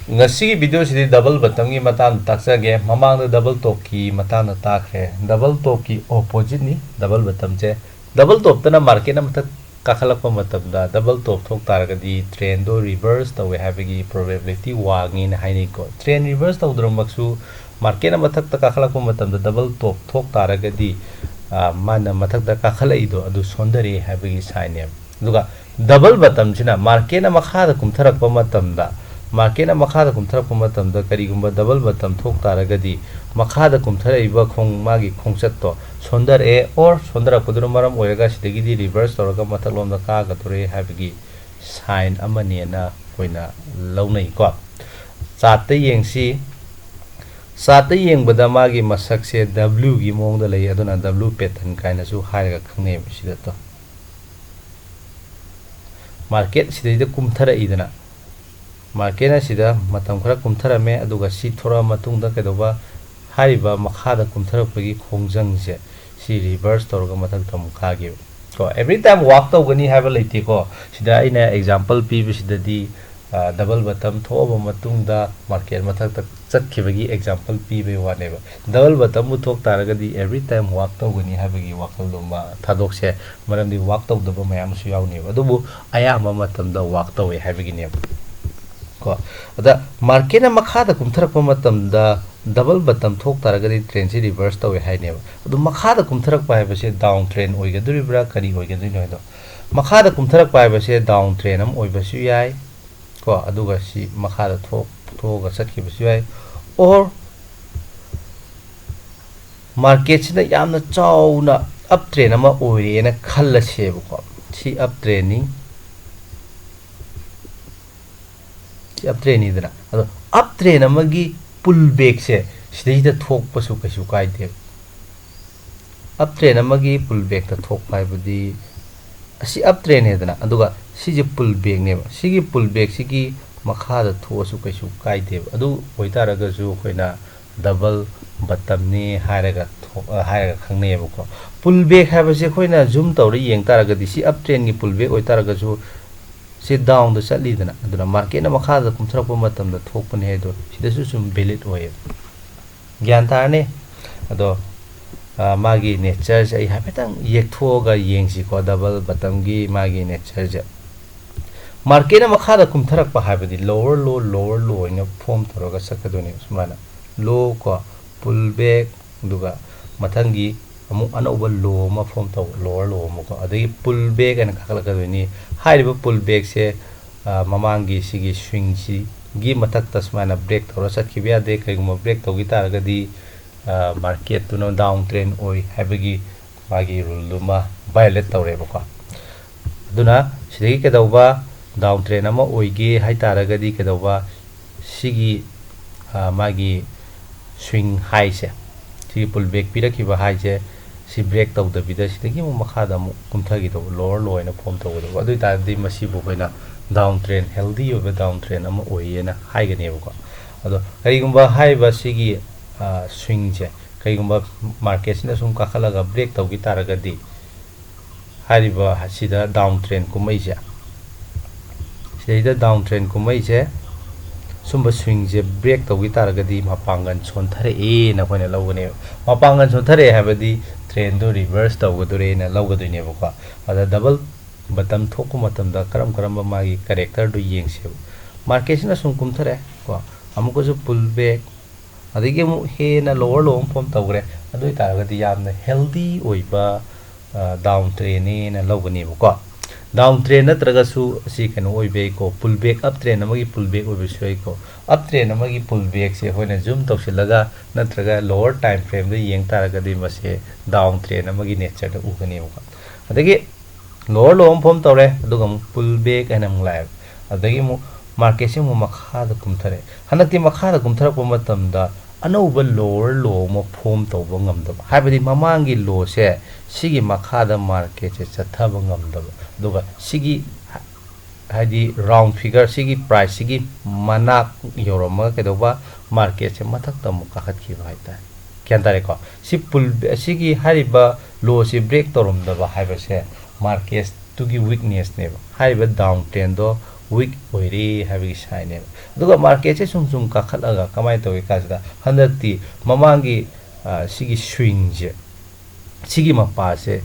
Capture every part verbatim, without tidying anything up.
ꯉꯁꯤꯒꯤ ꯚꯤꯗꯤꯑꯣꯁꯤꯗꯤ ꯗꯕꯜ ꯕꯇꯝꯒꯤ ꯃꯇꯥꯡꯗ ꯇꯥꯛꯆꯒꯦ꯫ ꯃꯃꯥꯡꯗ ꯗꯕꯜ ꯇꯣꯞꯀꯤ ꯃꯇꯥꯡꯗ ꯇꯥꯈ꯭ꯔꯦ꯫ ꯗꯕꯜ ꯇꯣꯞꯀꯤ ꯑꯣꯄꯣꯖꯤꯠꯅꯤ ꯗꯕꯜ ꯕꯇꯝꯁꯦ꯫ ꯗꯕꯜ ꯇꯣꯞꯇꯅ ꯃꯥꯔꯀꯦꯠꯅ ꯃꯊꯛ ꯀꯥꯈꯠꯂꯛꯄ ꯃꯇꯝꯗ ꯗꯕꯜ ꯇꯣꯞ ꯊꯣꯛ ꯇꯥꯔꯒꯗꯤ ꯇ꯭ꯔꯦꯟꯗꯣ ꯔꯤꯚꯔꯁ ꯇꯧꯋꯦ ꯍꯥꯏꯕꯒꯤ ꯄ꯭ꯔꯣꯕꯦꯕꯤꯂꯤꯇꯤ ꯋꯥꯡꯉꯦꯅ ꯍꯥꯏꯅꯩꯀꯣ꯫ ꯇ꯭ꯔꯦꯟ ꯔꯤꯚꯔꯁ ꯇꯧꯗ꯭ꯔꯃꯛꯁꯨ ꯃꯥꯔꯀꯦꯠꯅ ꯃꯊꯛꯇ ꯀꯥꯈꯠꯂꯛꯄ ꯃꯇꯝꯗ ꯗꯕꯜ ꯇꯣꯞ ꯊꯣꯛ ꯇꯥꯔꯒꯗꯤ, ꯑ, ꯃꯥꯅ ꯃꯊꯛꯇ ꯀꯥꯈꯠꯂꯛꯏꯗꯣ ꯑꯗꯨ ꯁꯣꯟꯊꯔꯦ ꯍꯥꯏꯕꯒꯤ ꯁꯥꯏꯟꯅꯦꯕ꯫ ꯑꯗꯨꯒ ꯗꯕꯜ ꯕꯇꯝꯁꯤꯅ ꯃꯥꯔꯀꯦꯠꯅ ꯃꯈꯥꯗ ꯀꯨꯝꯊꯔꯛꯄ ꯃꯇꯝꯗ, ꯃꯥꯔꯀꯦꯠꯅ ꯃꯈꯥꯗ ꯀꯨꯝꯊꯔꯛꯄ ꯃꯇꯝꯗ ꯀꯔꯤꯒꯨꯝꯕ ꯗꯕꯜ ꯕꯇꯝ ꯊꯣꯛ ꯇꯥꯔꯒꯗꯤ ꯃꯈꯥꯗ ꯀꯨꯝꯊꯔꯛꯏꯕ ꯈꯣꯡ-, ꯃꯥꯒꯤ ꯈꯣꯡꯆꯠꯇꯣ ꯁꯣꯟꯊꯔꯛꯑꯦ, or ꯁꯣꯟꯊꯔꯛꯄꯗꯨꯅ ꯃꯔꯝ ꯑꯣꯏꯔꯒ ꯁꯤꯗꯒꯤꯗꯤ ꯔꯤꯚꯔꯁ ꯇꯧꯔꯒ ꯃꯊꯛꯂꯣꯝꯗ ꯀꯥꯒꯗꯣꯔꯦ ꯍꯥꯏꯕꯒꯤ ꯁꯥꯏꯟ ꯑꯃꯅꯦꯅ ꯑꯩꯈꯣꯏꯅ ꯂꯧꯅꯩꯀꯣ꯫ ꯆꯥꯔꯠꯇ ꯌꯦꯡꯁꯤ꯫ ꯆꯥꯔꯠꯇ ꯌꯦꯡꯕꯗ ꯃꯥꯒꯤ ꯃꯁꯛꯁꯦ ꯗꯕ꯭ꯂꯤꯎꯒꯤ ꯃꯑꯣꯡꯗ ꯂꯩ, ꯑꯗꯨꯅ ꯗꯕ꯭ꯂꯤꯎ ꯄꯦꯇꯔꯟ ꯀꯥꯏꯅꯁꯨ ꯍꯥꯏꯔꯒ ꯈꯪꯅꯩꯕ ꯁꯤꯗ ꯇꯣ꯫ ꯃꯥꯔꯀꯦꯠ ꯁꯤꯗꯩꯗ ꯀꯨꯝꯊꯔꯛꯏꯗꯅ, ꯃꯥꯔꯀꯦꯠ ꯑꯁꯤꯗ ꯃꯇꯝ ꯈꯔ ꯀꯨꯝꯊꯔꯝꯃꯦ, ꯑꯗꯨꯒ ꯁꯤ ꯊꯣꯔꯛꯑ ꯃꯇꯨꯡꯗ ꯀꯩꯗꯧꯕ, ꯍꯥꯏꯔꯤꯕ ꯃꯈꯥꯗ ꯀꯨꯝꯊꯔꯛꯄꯒꯤ ꯈꯣꯡꯖꯪꯁꯦ ꯁꯤ ꯔꯤꯚꯔꯁ ꯇꯧꯔꯒ ꯃꯊꯛꯇ ꯑꯃꯨꯛ ꯀꯥꯈꯤꯕ꯫ ꯀꯣ, every time walk ꯇꯧꯒꯅꯤ ꯍꯥꯏꯕ ꯂꯩꯇꯦꯀꯣ꯫ ꯁꯤꯗ ꯑꯩꯅ ꯑꯦꯛꯖꯥꯝꯄꯜ ꯄꯤꯕꯁꯤꯗꯗꯤ, ꯑ, ꯗꯕꯜ ꯕꯇꯝ ꯊꯣꯛꯑꯕ ꯃꯇꯨꯡꯗ ꯃꯥꯔꯀꯦꯠ ꯃꯊꯛꯇ ꯆꯠꯈꯤꯕꯒꯤ ꯑꯦꯛꯖꯥꯝꯄꯜ ꯄꯤꯕꯒꯤ ꯋꯥꯅꯦꯕ꯫ ꯗꯕꯜ ꯕꯇꯝꯕꯨ ꯊꯣꯛ ꯇꯥꯔꯒꯗꯤ every time walk ꯇꯧꯒꯅꯤ ꯍꯥꯏꯕꯒꯤ ꯋꯥꯈꯜꯗꯨꯃ ꯊꯥꯗꯣꯛꯁꯦ, ꯃꯔꯝꯗꯤ ꯋꯥꯛ ꯇꯧꯗꯕ ꯃꯌꯥꯝ ꯑꯃꯁꯨ ꯌꯥꯎꯅꯦꯕ, ꯑꯗꯨꯕꯨ ꯑꯌꯥꯝꯕ ꯃꯇꯝꯗ ꯋꯥꯛ ꯇꯧꯋꯦ ꯍꯥꯏꯕꯒꯤꯅꯦꯕ꯫ ꯀꯣ, ꯑꯗ ꯃꯥꯔꯀꯦꯠꯅ ꯃꯈꯥꯗ ꯀꯨꯝꯊꯔꯛꯄ ꯃꯇꯝꯗ ꯗꯕꯜ ꯕꯇꯝ ꯊꯣꯛ ꯇꯥꯔꯒꯗꯤ ꯇ꯭ꯔꯦꯟꯁꯤ ꯔꯤꯚꯔꯁ ꯇꯧꯋꯦ ꯍꯥꯏꯅꯦꯕ꯫ ꯑꯗꯨ ꯃꯈꯥꯗ ꯀꯨꯝꯊꯔꯛꯄ ꯍꯥꯏꯕꯁꯦ ꯗꯥꯎꯟ ꯇ꯭ꯔꯦꯟ ꯑꯣꯏꯒꯗꯣꯔꯤꯕ꯭ꯔꯥ ꯀꯔꯤ ꯑꯣꯏꯒꯗꯣꯏꯅꯣ ꯍꯥꯏꯗꯣ, ꯃꯈꯥꯗ ꯀꯨꯝꯊꯔꯛꯄ ꯍꯥꯏꯕꯁꯦ ꯗꯥꯎꯟ ꯇ꯭ꯔꯦꯟ ꯑꯃ ꯑꯣꯏꯕꯁꯨ ꯌꯥꯏ꯫ ꯀꯣ, ꯑꯗꯨꯒ ꯁꯤ ꯃꯈꯥꯗ ꯊꯣꯛ-, ꯊꯣꯛꯑꯒ ꯆꯠꯈꯤꯕꯁꯨ ꯌꯥꯏ, or ꯃꯥꯔꯀꯦꯠꯁꯤꯗ ꯌꯥꯝꯅ ꯆꯥꯎꯅ ꯑꯞ ꯇ꯭ꯔꯦꯟ ꯑꯃ ꯑꯣꯏꯔꯦꯅ ꯈꯜꯂꯁꯦꯕꯀꯣ꯫ ꯁꯤ ꯑꯞ ꯇ꯭ꯔꯦꯟꯅꯤ, ꯁꯤ ꯑꯞ ꯇ꯭ꯔꯦꯟꯅꯤꯗꯅ꯫ ꯑꯗꯣ ꯑꯞ ꯇ꯭ꯔꯦꯟ ꯑꯃꯒꯤ ꯄꯨꯜ ꯕꯦꯛꯁꯦ ꯁꯤꯗꯩꯁꯤꯗ ꯊꯣꯛꯄꯁꯨ ꯀꯩꯁꯨ ꯀꯥꯏꯗꯦꯕ꯫ ꯑꯞ ꯇ꯭ꯔꯦꯟ ꯑꯃꯒꯤ ꯄꯨꯜ ꯕꯦꯛꯇ ꯊꯣꯛꯄ ꯍꯥꯏꯕꯗꯤ ꯑꯁꯤ ꯑꯞ ꯇ꯭ꯔꯦꯟꯅꯦꯗꯅ, ꯑꯗꯨꯒ ꯁꯤꯁꯦ ꯄꯨꯜ ꯕꯦꯛꯅꯦꯕ꯫ ꯁꯤꯒꯤ ꯄꯨꯜ ꯕꯦꯛꯁꯤꯒꯤ ꯃꯈꯥꯗ ꯊꯣꯛꯑꯁꯨ ꯀꯩꯁꯨ ꯀꯥꯏꯗꯦꯕ꯫ ꯑꯗꯨ ꯑꯣꯏꯇꯥꯔꯒꯁꯨ ꯑꯩꯈꯣꯏꯅ ꯗꯕꯜ ꯕꯇꯝꯅꯤ ꯍꯥꯏꯔꯒ ꯊꯣꯛ-, ꯍꯥꯏꯔꯒ ꯈꯪꯅꯩꯌꯦꯕꯀꯣ꯫ ꯄꯨꯜ ꯕꯦꯛ ꯍꯥꯏꯕꯁꯦ ꯑꯩꯈꯣꯏꯅ ꯖꯨꯝ ꯇꯧꯔ ꯌꯦꯡ ꯇꯥꯔꯒꯗꯤ ꯁꯤ ꯑꯞ ꯇ꯭ꯔꯦꯟꯒꯤ ꯄꯨꯜ ꯕꯦꯛ ꯑꯣꯏꯇꯥꯔꯒꯁꯨ ꯁꯤ ꯗꯥꯎꯟꯗ ꯆꯠꯂꯤꯗꯅ, ꯑꯗꯨꯅ ꯃꯥꯔꯀꯦꯠꯅ ꯃꯈꯥꯗ ꯀꯨꯝꯊꯔꯛꯄ ꯃꯇꯝꯗ ꯊꯣꯛꯄꯅꯦ ꯍꯥꯏꯗꯣ ꯁꯤꯗꯁꯨ ꯁꯨꯝ ꯚꯦꯂꯤꯠ ꯑꯣꯏꯌꯦꯕ꯫ ꯒ꯭ꯌꯥꯟ ꯇꯥꯔꯅꯤ꯫ ꯑꯗꯣ ꯃꯥꯒꯤ ꯅꯦꯆꯔꯁꯦ ꯑꯩ ꯍꯥꯏꯐꯦꯠꯇꯪ ꯌꯦꯛꯊꯣꯛꯑꯒ ꯌꯦꯡꯁꯤꯀꯣ, ꯗꯕꯜ ꯕꯇꯝꯒꯤ ꯃꯥꯒꯤ ꯅꯦꯆꯔꯁꯦ꯫ ꯃꯥꯔꯀꯦꯠꯅ ꯃꯈꯥꯗ ꯀꯨꯝꯊꯔꯛꯄ ꯍꯥꯏꯕꯗꯤ ꯂꯣꯋꯔ ꯂꯣ, ꯂꯣꯋꯔ ꯂꯣ ꯑꯣꯏꯅ ꯐꯣꯝ ꯇꯧꯔꯒ ꯆꯠꯀꯗꯣꯏꯅꯦꯕ꯫ ꯁꯨꯃꯥꯏꯅ ꯂꯣ ꯀꯣ, ꯄꯨꯜ ꯕꯦꯛ, ꯑꯗꯨꯒ ꯃꯊꯪꯒꯤ ꯑꯃꯨꯛ ꯑꯅꯧꯕ ꯂꯣ ꯑꯃ ꯐꯣꯝ ꯇꯧꯕ, ꯂꯣꯋꯔ ꯂꯣ ꯑꯃꯀꯣ, ꯑꯗꯒꯤ ꯄꯨꯜ ꯕꯦꯛ ꯍꯥꯏꯅ ꯀꯥꯈꯠꯂꯛꯀꯗꯣꯏꯅꯤ꯫ ꯍꯥꯏꯔꯤꯕ ꯄꯨꯜ ꯕꯦꯛꯁꯦ ꯃꯃꯥꯡꯒꯤ ꯁꯤꯒꯤ ꯁ꯭ꯋꯤꯡꯁꯤꯒꯤ ꯃꯊꯛꯇ ꯁꯨꯃꯥꯏꯅ ꯕ꯭ꯔꯦꯛ ꯇꯧꯔ ꯆꯠꯈꯤꯕ ꯌꯥꯗꯦ꯫ ꯀꯔꯤꯒꯨꯝꯕ ꯕ꯭ꯔꯦꯛ ꯇꯧꯈꯤ ꯇꯥꯔꯒꯗꯤ ꯃꯥꯔꯀꯦꯠꯇꯨꯅ ꯗꯥꯎꯟ ꯇ꯭ꯔꯦꯟ ꯑꯣꯏ ꯍꯥꯏꯕꯒꯤ ꯃꯥꯒꯤ ꯔꯨꯜꯗꯨꯃ ꯚꯥꯏꯑꯣꯂꯦꯠ ꯇꯧꯔꯦꯕꯀꯣ꯫ ꯑꯗꯨꯅ ꯁꯤꯗꯒꯤ ꯀꯩꯗꯧꯕ, ꯗꯥꯎꯟ ꯇ꯭ꯔꯦꯟ ꯑꯃ ꯑꯣꯏꯒꯦ ꯍꯥꯏ ꯇꯥꯔꯒꯗꯤ ꯀꯩꯗꯧꯕ, ꯁꯤꯒꯤ ꯃꯥꯒꯤ ꯁ꯭ꯋꯤꯡ ꯍꯥꯏꯁꯦ, ꯁꯤꯒꯤ ꯄꯨꯜ ꯕꯦꯛ ꯄꯤꯔꯛꯈꯤꯕ ꯍꯥꯏꯁꯦ, ꯁꯤ ꯕ꯭ꯔꯦꯛ ꯇꯧꯗꯕꯤꯗ ꯁꯤꯗꯒꯤ ꯑꯃꯨꯛ ꯃꯈꯥꯗ ꯑꯃꯨꯛ ꯀꯨꯝꯊꯈꯤꯗꯧꯕ, ꯂꯣꯋꯔ ꯂꯣ ꯍꯥꯏꯅ ꯐꯣꯝ ꯇꯧꯒꯗꯧꯕ꯫ ꯑꯗꯨ ꯑꯣꯏ ꯇꯥꯔꯗꯤ ꯃꯁꯤꯕꯨ ꯑꯩꯈꯣꯏꯅ ꯗꯥꯎꯟ ꯇ꯭ꯔꯦꯟ, ꯍꯦꯜꯗꯤ ꯑꯣꯏꯕ ꯗꯥꯎꯟ ꯇ꯭ꯔꯦꯟ ꯑꯃ ꯑꯣꯏꯌꯦꯅ ꯍꯥꯏꯒꯅꯦꯕꯀꯣ꯫ ꯑꯗꯣ ꯀꯔꯤꯒꯨꯝꯕ ꯍꯥꯏꯔꯤꯕ ꯁꯤꯒꯤ ꯁ꯭ꯋꯤꯡꯁꯦ, ꯀꯔꯤꯒꯨꯝꯕ ꯃꯥꯔꯀꯦꯠꯁꯤꯅ ꯁꯨꯝ ꯀꯥꯈꯠꯂꯒ ꯕ꯭ꯔꯦꯛ ꯇꯧꯈꯤ ꯇꯥꯔꯒꯗꯤ, ꯍꯥꯏꯔꯤꯕ ꯑꯁꯤꯗ ꯗꯥꯎꯟ ꯇ꯭ꯔꯦꯟ ꯀꯨꯝꯃꯛꯏꯁꯦ, ꯁꯤꯗꯩꯗ ꯗꯥꯎꯟ ꯇ꯭ꯔꯦꯟ ꯀꯨꯝꯃꯛꯏꯁꯦ, ꯁꯨꯝꯕ ꯁ꯭ꯋꯤꯡꯁꯦ ꯕ꯭ꯔꯦꯛ ꯇꯧꯈꯤ ꯇꯥꯔꯒꯗꯤ ꯃꯄꯥꯡꯒꯜ ꯁꯣꯟꯊꯔꯛꯑꯦꯅ ꯑꯩꯈꯣꯏꯅ ꯂꯧꯒꯅꯦꯕ꯫ ꯃꯄꯥꯡꯒꯜ ꯁꯣꯟꯊꯔꯛꯑꯦ ꯍꯥꯏꯕꯗꯤ ꯇ꯭ꯔꯦꯟꯗꯣ ꯔꯤꯚꯔꯁ ꯇꯧꯒꯗꯣꯔꯦꯅ ꯂꯧꯒꯗꯣꯏꯅꯦꯕꯀꯣ꯫ ꯑꯗ ꯗꯕꯜ ꯕꯇꯝ ꯊꯣꯛꯄ ꯃꯇꯝꯗ ꯀꯔꯝ ꯀꯔꯝꯕ ꯃꯥꯒꯤ ꯀꯦꯔꯦꯛꯇꯔꯗꯨ ꯌꯦꯡꯁꯦꯕ꯫ ꯃꯥꯔꯀꯦꯠꯁꯤꯅ ꯁꯨꯝ ꯀꯨꯝꯊꯔꯛꯑꯦ ꯀꯣ, ꯑꯃꯨꯛꯀꯁꯨ ꯄꯨꯜ ꯕꯦꯛ, ꯑꯗꯒꯤ ꯑꯃꯨꯛ ꯍꯦꯟꯅ ꯂꯣꯋꯔ ꯂꯣ ꯑꯃ ꯐꯣꯝ ꯇꯧꯈ꯭ꯔꯦ꯫ ꯑꯗꯨ ꯑꯣꯏ ꯇꯥꯔꯒꯗꯤ ꯌꯥꯝꯅ ꯍꯦꯜꯗꯤ ꯑꯣꯏꯕ ꯗꯥꯎꯟ ꯇ꯭ꯔꯦꯟꯅꯦꯅ ꯂꯧꯒꯅꯦꯕꯀꯣ꯫ ꯗꯥꯎꯟ ꯇ꯭ꯔꯦꯟ ꯅꯠꯇ꯭ꯔꯒꯁꯨ ꯑꯁꯤ ꯀꯩꯅꯣ ꯑꯣꯏꯕ ꯌꯥꯏꯀꯣ, ꯄꯨꯜ ꯕꯦꯛ, ꯑꯞ ꯇ꯭ꯔꯦꯟ ꯑꯃꯒꯤ ꯄꯨꯜ ꯕꯦꯛ ꯑꯣꯏꯕꯁꯨ ꯌꯥꯏꯀꯣ꯫ ꯑꯞ ꯇ꯭ꯔꯦꯟ ꯑꯃꯒꯤ ꯄꯨꯜ ꯕꯦꯛꯁꯦ ꯑꯩꯈꯣꯏꯅ ꯖꯨꯝ ꯇꯧꯁꯤꯜꯂꯒ ꯅꯠꯇ꯭ꯔꯒ ꯂꯣꯋꯔ ꯇꯥꯏꯝ ꯐ꯭ꯔꯦꯝꯗ ꯌꯦꯡ ꯇꯥꯔꯒꯗꯤ ꯃꯁꯦ ꯗꯥꯎꯟ ꯇ꯭ꯔꯦꯟ ꯑꯃꯒꯤ ꯅꯦꯆꯔꯗ ꯎꯒꯅꯦꯕꯀꯣ꯫ ꯑꯗꯒꯤ ꯂꯣꯋꯔ ꯂꯣ ꯑꯃ ꯐꯣꯝ ꯇꯧꯔꯦ, ꯑꯗꯨꯒ ꯑꯃꯨꯛ ꯄꯨꯜ ꯕꯦꯛ ꯍꯥꯏꯅ ꯑꯃꯨꯛ ꯂꯥꯛꯑꯦꯕ꯫ ꯑꯗꯒꯤ ꯑꯃꯨꯛ ꯃꯥꯔꯀꯦꯠꯁꯦ ꯑꯃꯨꯛ ꯃꯈꯥꯗ ꯀꯨꯝꯊꯔꯛꯑꯦ꯫ ꯍꯟꯗꯛꯇꯤ ꯃꯈꯥꯗ ꯀꯨꯝꯊꯔꯛꯄ ꯃꯇꯝꯗ ꯑꯅꯧꯕ ꯂꯣꯋꯔ ꯂꯣ ꯑꯃ ꯐꯣꯝ ꯇꯧꯕ ꯉꯝꯗꯕ, ꯍꯥꯏꯕꯗꯤ ꯃꯃꯥꯡꯒꯤ ꯂꯣꯁꯦ ꯁꯤꯒꯤ ꯃꯈꯥꯗ ꯃꯥꯔꯀꯦꯠꯁꯦ ꯆꯠꯊꯕ ꯉꯝꯗꯕ, ꯑꯗꯨꯒ ꯁꯤꯒꯤ ꯍꯥꯏꯗꯤ ꯔꯥꯎꯟ ꯐꯤꯒꯔ, ꯁꯤꯒꯤ ꯄ꯭ꯔꯥꯏꯁꯁꯤꯒꯤ ꯃꯅꯥꯛ ꯌꯧꯔꯝꯃꯒ ꯀꯩꯗꯧꯕ, ꯃꯥꯔꯀꯦꯠꯁꯦ ꯃꯊꯛꯇ ꯑꯃꯨꯛ ꯀꯥꯈꯠꯈꯤꯕ ꯍꯥꯏꯇꯥꯔꯦ꯫ ꯒ꯭ꯌꯥꯟ ꯇꯥꯔꯦꯀꯣ? ꯁꯤ ꯄꯨꯜ, ꯁꯤꯒꯤ ꯍꯥꯏꯔꯤꯕ ꯂꯣꯁꯤ ꯕ꯭ꯔꯦꯛ ꯇꯧꯔꯝꯗꯕ ꯍꯥꯏꯕꯁꯦ ꯃꯥꯔꯀꯦꯠ ꯇꯨꯒꯤ ꯋꯤꯛꯅꯦꯁꯅꯦꯕ꯫ ꯍꯥꯏꯔꯤꯕ ꯗꯥꯎꯟ ꯇ꯭ꯔꯦꯟꯗꯣ ꯋꯤꯛ ꯑꯣꯏꯔꯦ ꯍꯥꯏꯕꯒꯤ ꯁꯥꯏꯟꯅꯦꯕ꯫ ꯑꯗꯨꯒ ꯃꯥꯔꯀꯦꯠꯁꯦ ꯁꯨꯝ ꯁꯨꯝ ꯀꯥꯈꯠꯂꯒ ꯀꯃꯥꯏꯅ ꯇꯧꯏ ꯀꯥꯟꯁꯤꯗ, ꯍꯟꯗꯛꯇꯤ ꯃꯃꯥꯡꯒꯤ, ꯑ, ꯁꯤꯒꯤ ꯁ꯭ꯋꯤꯡꯁꯦ, ꯁꯤꯒꯤ ꯃꯄꯥꯁꯦ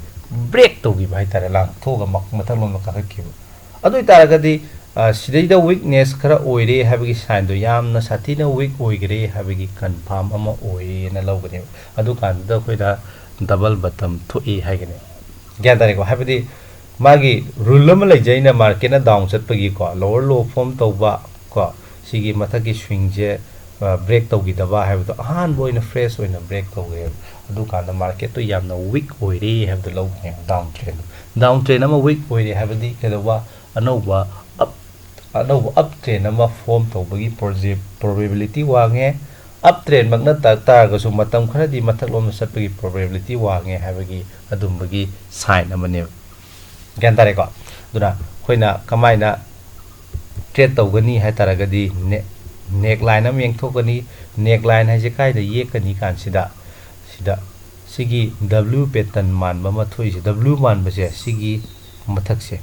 ꯕ꯭ꯔꯦꯛ ꯇꯧꯈꯤꯕ ꯍꯥꯏꯇꯥꯔꯦ, ꯂꯥꯡꯊꯣꯛꯑꯒ ꯃ-, ꯃꯊꯛꯂꯣꯝꯗ ꯀꯥꯈꯠꯈꯤꯕ꯫ ꯑꯗꯨ ꯑꯣꯏꯇꯥꯔꯒꯗꯤ, ꯑ, ꯁꯤꯗꯩꯗ ꯋꯤꯛꯅꯦꯁ ꯈꯔ ꯑꯣꯏꯔꯦ ꯍꯥꯏꯕꯒꯤ ꯁꯥꯏꯟꯗꯣ, ꯌꯥꯝꯅ ꯁꯥꯊꯤꯅ ꯋꯤꯛ ꯑꯣꯏꯈ꯭ꯔꯦ ꯍꯥꯏꯕꯒꯤ ꯀꯟꯐꯥꯔꯝ ꯑꯃ ꯑꯣꯏꯔꯦꯅ ꯂꯧꯒꯅꯦꯕ꯫ ꯑꯗꯨꯀꯥꯟꯗꯨꯗ ꯑꯩꯈꯣꯏꯗ ꯗꯕꯜ ꯕꯇꯝ ꯊꯣꯛꯏ ꯍꯥꯏꯒꯅꯤ꯫ ꯒ꯭ꯌꯥꯟ ꯇꯥꯔꯦꯀꯣ? ꯍꯥꯏꯕꯗꯤ ꯃꯥꯒꯤ ꯔꯨꯜ ꯑꯃ ꯂꯩꯖꯩꯅ, ꯃꯥꯔꯀꯦꯠꯅ ꯗꯥꯎꯟ ꯆꯠꯄꯒꯤꯀꯣ, ꯂꯣꯋꯔ ꯂꯣ ꯐꯣꯝ ꯇꯧꯕ ꯀꯣ, ꯁꯤꯒꯤ ꯃꯊꯛꯀꯤ ꯁ꯭ꯋꯤꯡꯁꯦ, ꯑ, ꯕ꯭ꯔꯦꯛ ꯇꯧꯈꯤꯗꯕ ꯍꯥꯏꯕꯗꯣ, ꯑꯍꯥꯟꯕ ꯑꯣꯏꯅ ꯐ꯭ꯔꯦꯁ ꯑꯣꯏꯅ ꯕ꯭ꯔꯦꯛ ꯇꯧꯈ꯭ꯔꯦꯕ꯫ ꯑꯗꯨꯀꯥꯟꯗ ꯃꯥꯔꯀꯦꯠꯇꯨ ꯌꯥꯝꯅ ꯋꯤꯛ ꯑꯣꯏꯔꯦ ꯍꯥꯏꯕꯗꯣ ꯂꯧꯒꯅꯦꯕ, ꯗꯥꯎꯟ ꯇ꯭ꯔꯦꯟꯗꯣ꯫ ꯗꯥꯎꯟ ꯇ꯭ꯔꯦꯟ ꯑꯃ ꯋꯤꯛ ꯑꯣꯏꯔꯦ ꯍꯥꯏꯕꯗꯤ ꯀꯩꯗꯧꯕ? ꯑꯅꯧꯕ ꯑꯞ, ꯑꯅꯧꯕ ꯑꯞ ꯇ꯭ꯔꯦꯟ ꯑꯃ ꯐꯣꯝ ꯇꯧꯕꯒꯤ ꯄ꯭ꯔꯣꯖꯦ-, ꯄ꯭ꯔꯣꯕꯦꯕꯤꯂꯤꯇꯤ ꯋꯥꯡꯉꯦ꯫ ꯑꯞ ꯇ꯭ꯔꯦꯟꯃꯛ ꯅꯠꯇ ꯇꯥꯔꯒꯁꯨ ꯃꯇꯝ ꯈꯔꯗꯤ ꯃꯊꯛꯂꯣꯝꯗ ꯆꯠꯄꯒꯤ ꯄ꯭ꯔꯣꯕꯦꯕꯤꯂꯤꯇꯤ ꯋꯥꯡꯉꯦ ꯍꯥꯏꯕꯒꯤ ꯑꯗꯨꯝꯕꯒꯤ ꯁꯥꯏꯟ ꯑꯃꯅꯦꯕ꯫ ꯒ꯭ꯌꯥꯟ ꯇꯥꯔꯦꯀꯣ? ꯑꯗꯨꯅ ꯑꯩꯈꯣꯏꯅ ꯀꯃꯥꯏꯅ ꯇ꯭ꯔꯦꯠ ꯇꯧꯒꯅꯤ ꯍꯥꯏ ꯇꯥꯔꯒꯗꯤ, ꯅꯦ-, ꯅꯦꯛ ꯂꯥꯏꯟ ꯑꯃ ꯌꯦꯡꯊꯣꯛꯀꯅꯤ꯫ ꯅꯦꯛ ꯂꯥꯏꯟ ꯍꯥꯏꯁꯦ ꯀꯥꯏꯗ ꯌꯦꯛꯀꯅꯤ ꯀꯥꯟꯁꯤꯗ, ꯁꯤꯗ ꯁꯤꯒꯤ ꯗꯕ꯭ꯂꯤꯎ ꯄꯦꯇꯔꯟ ꯃꯥꯟꯕ ꯑꯃ ꯊꯣꯛꯏꯁꯦ, ꯗꯕ꯭ꯂꯤꯎ ꯃꯥꯟꯕꯁꯦ ꯁꯤꯒꯤ ꯃꯊꯛꯁꯦ,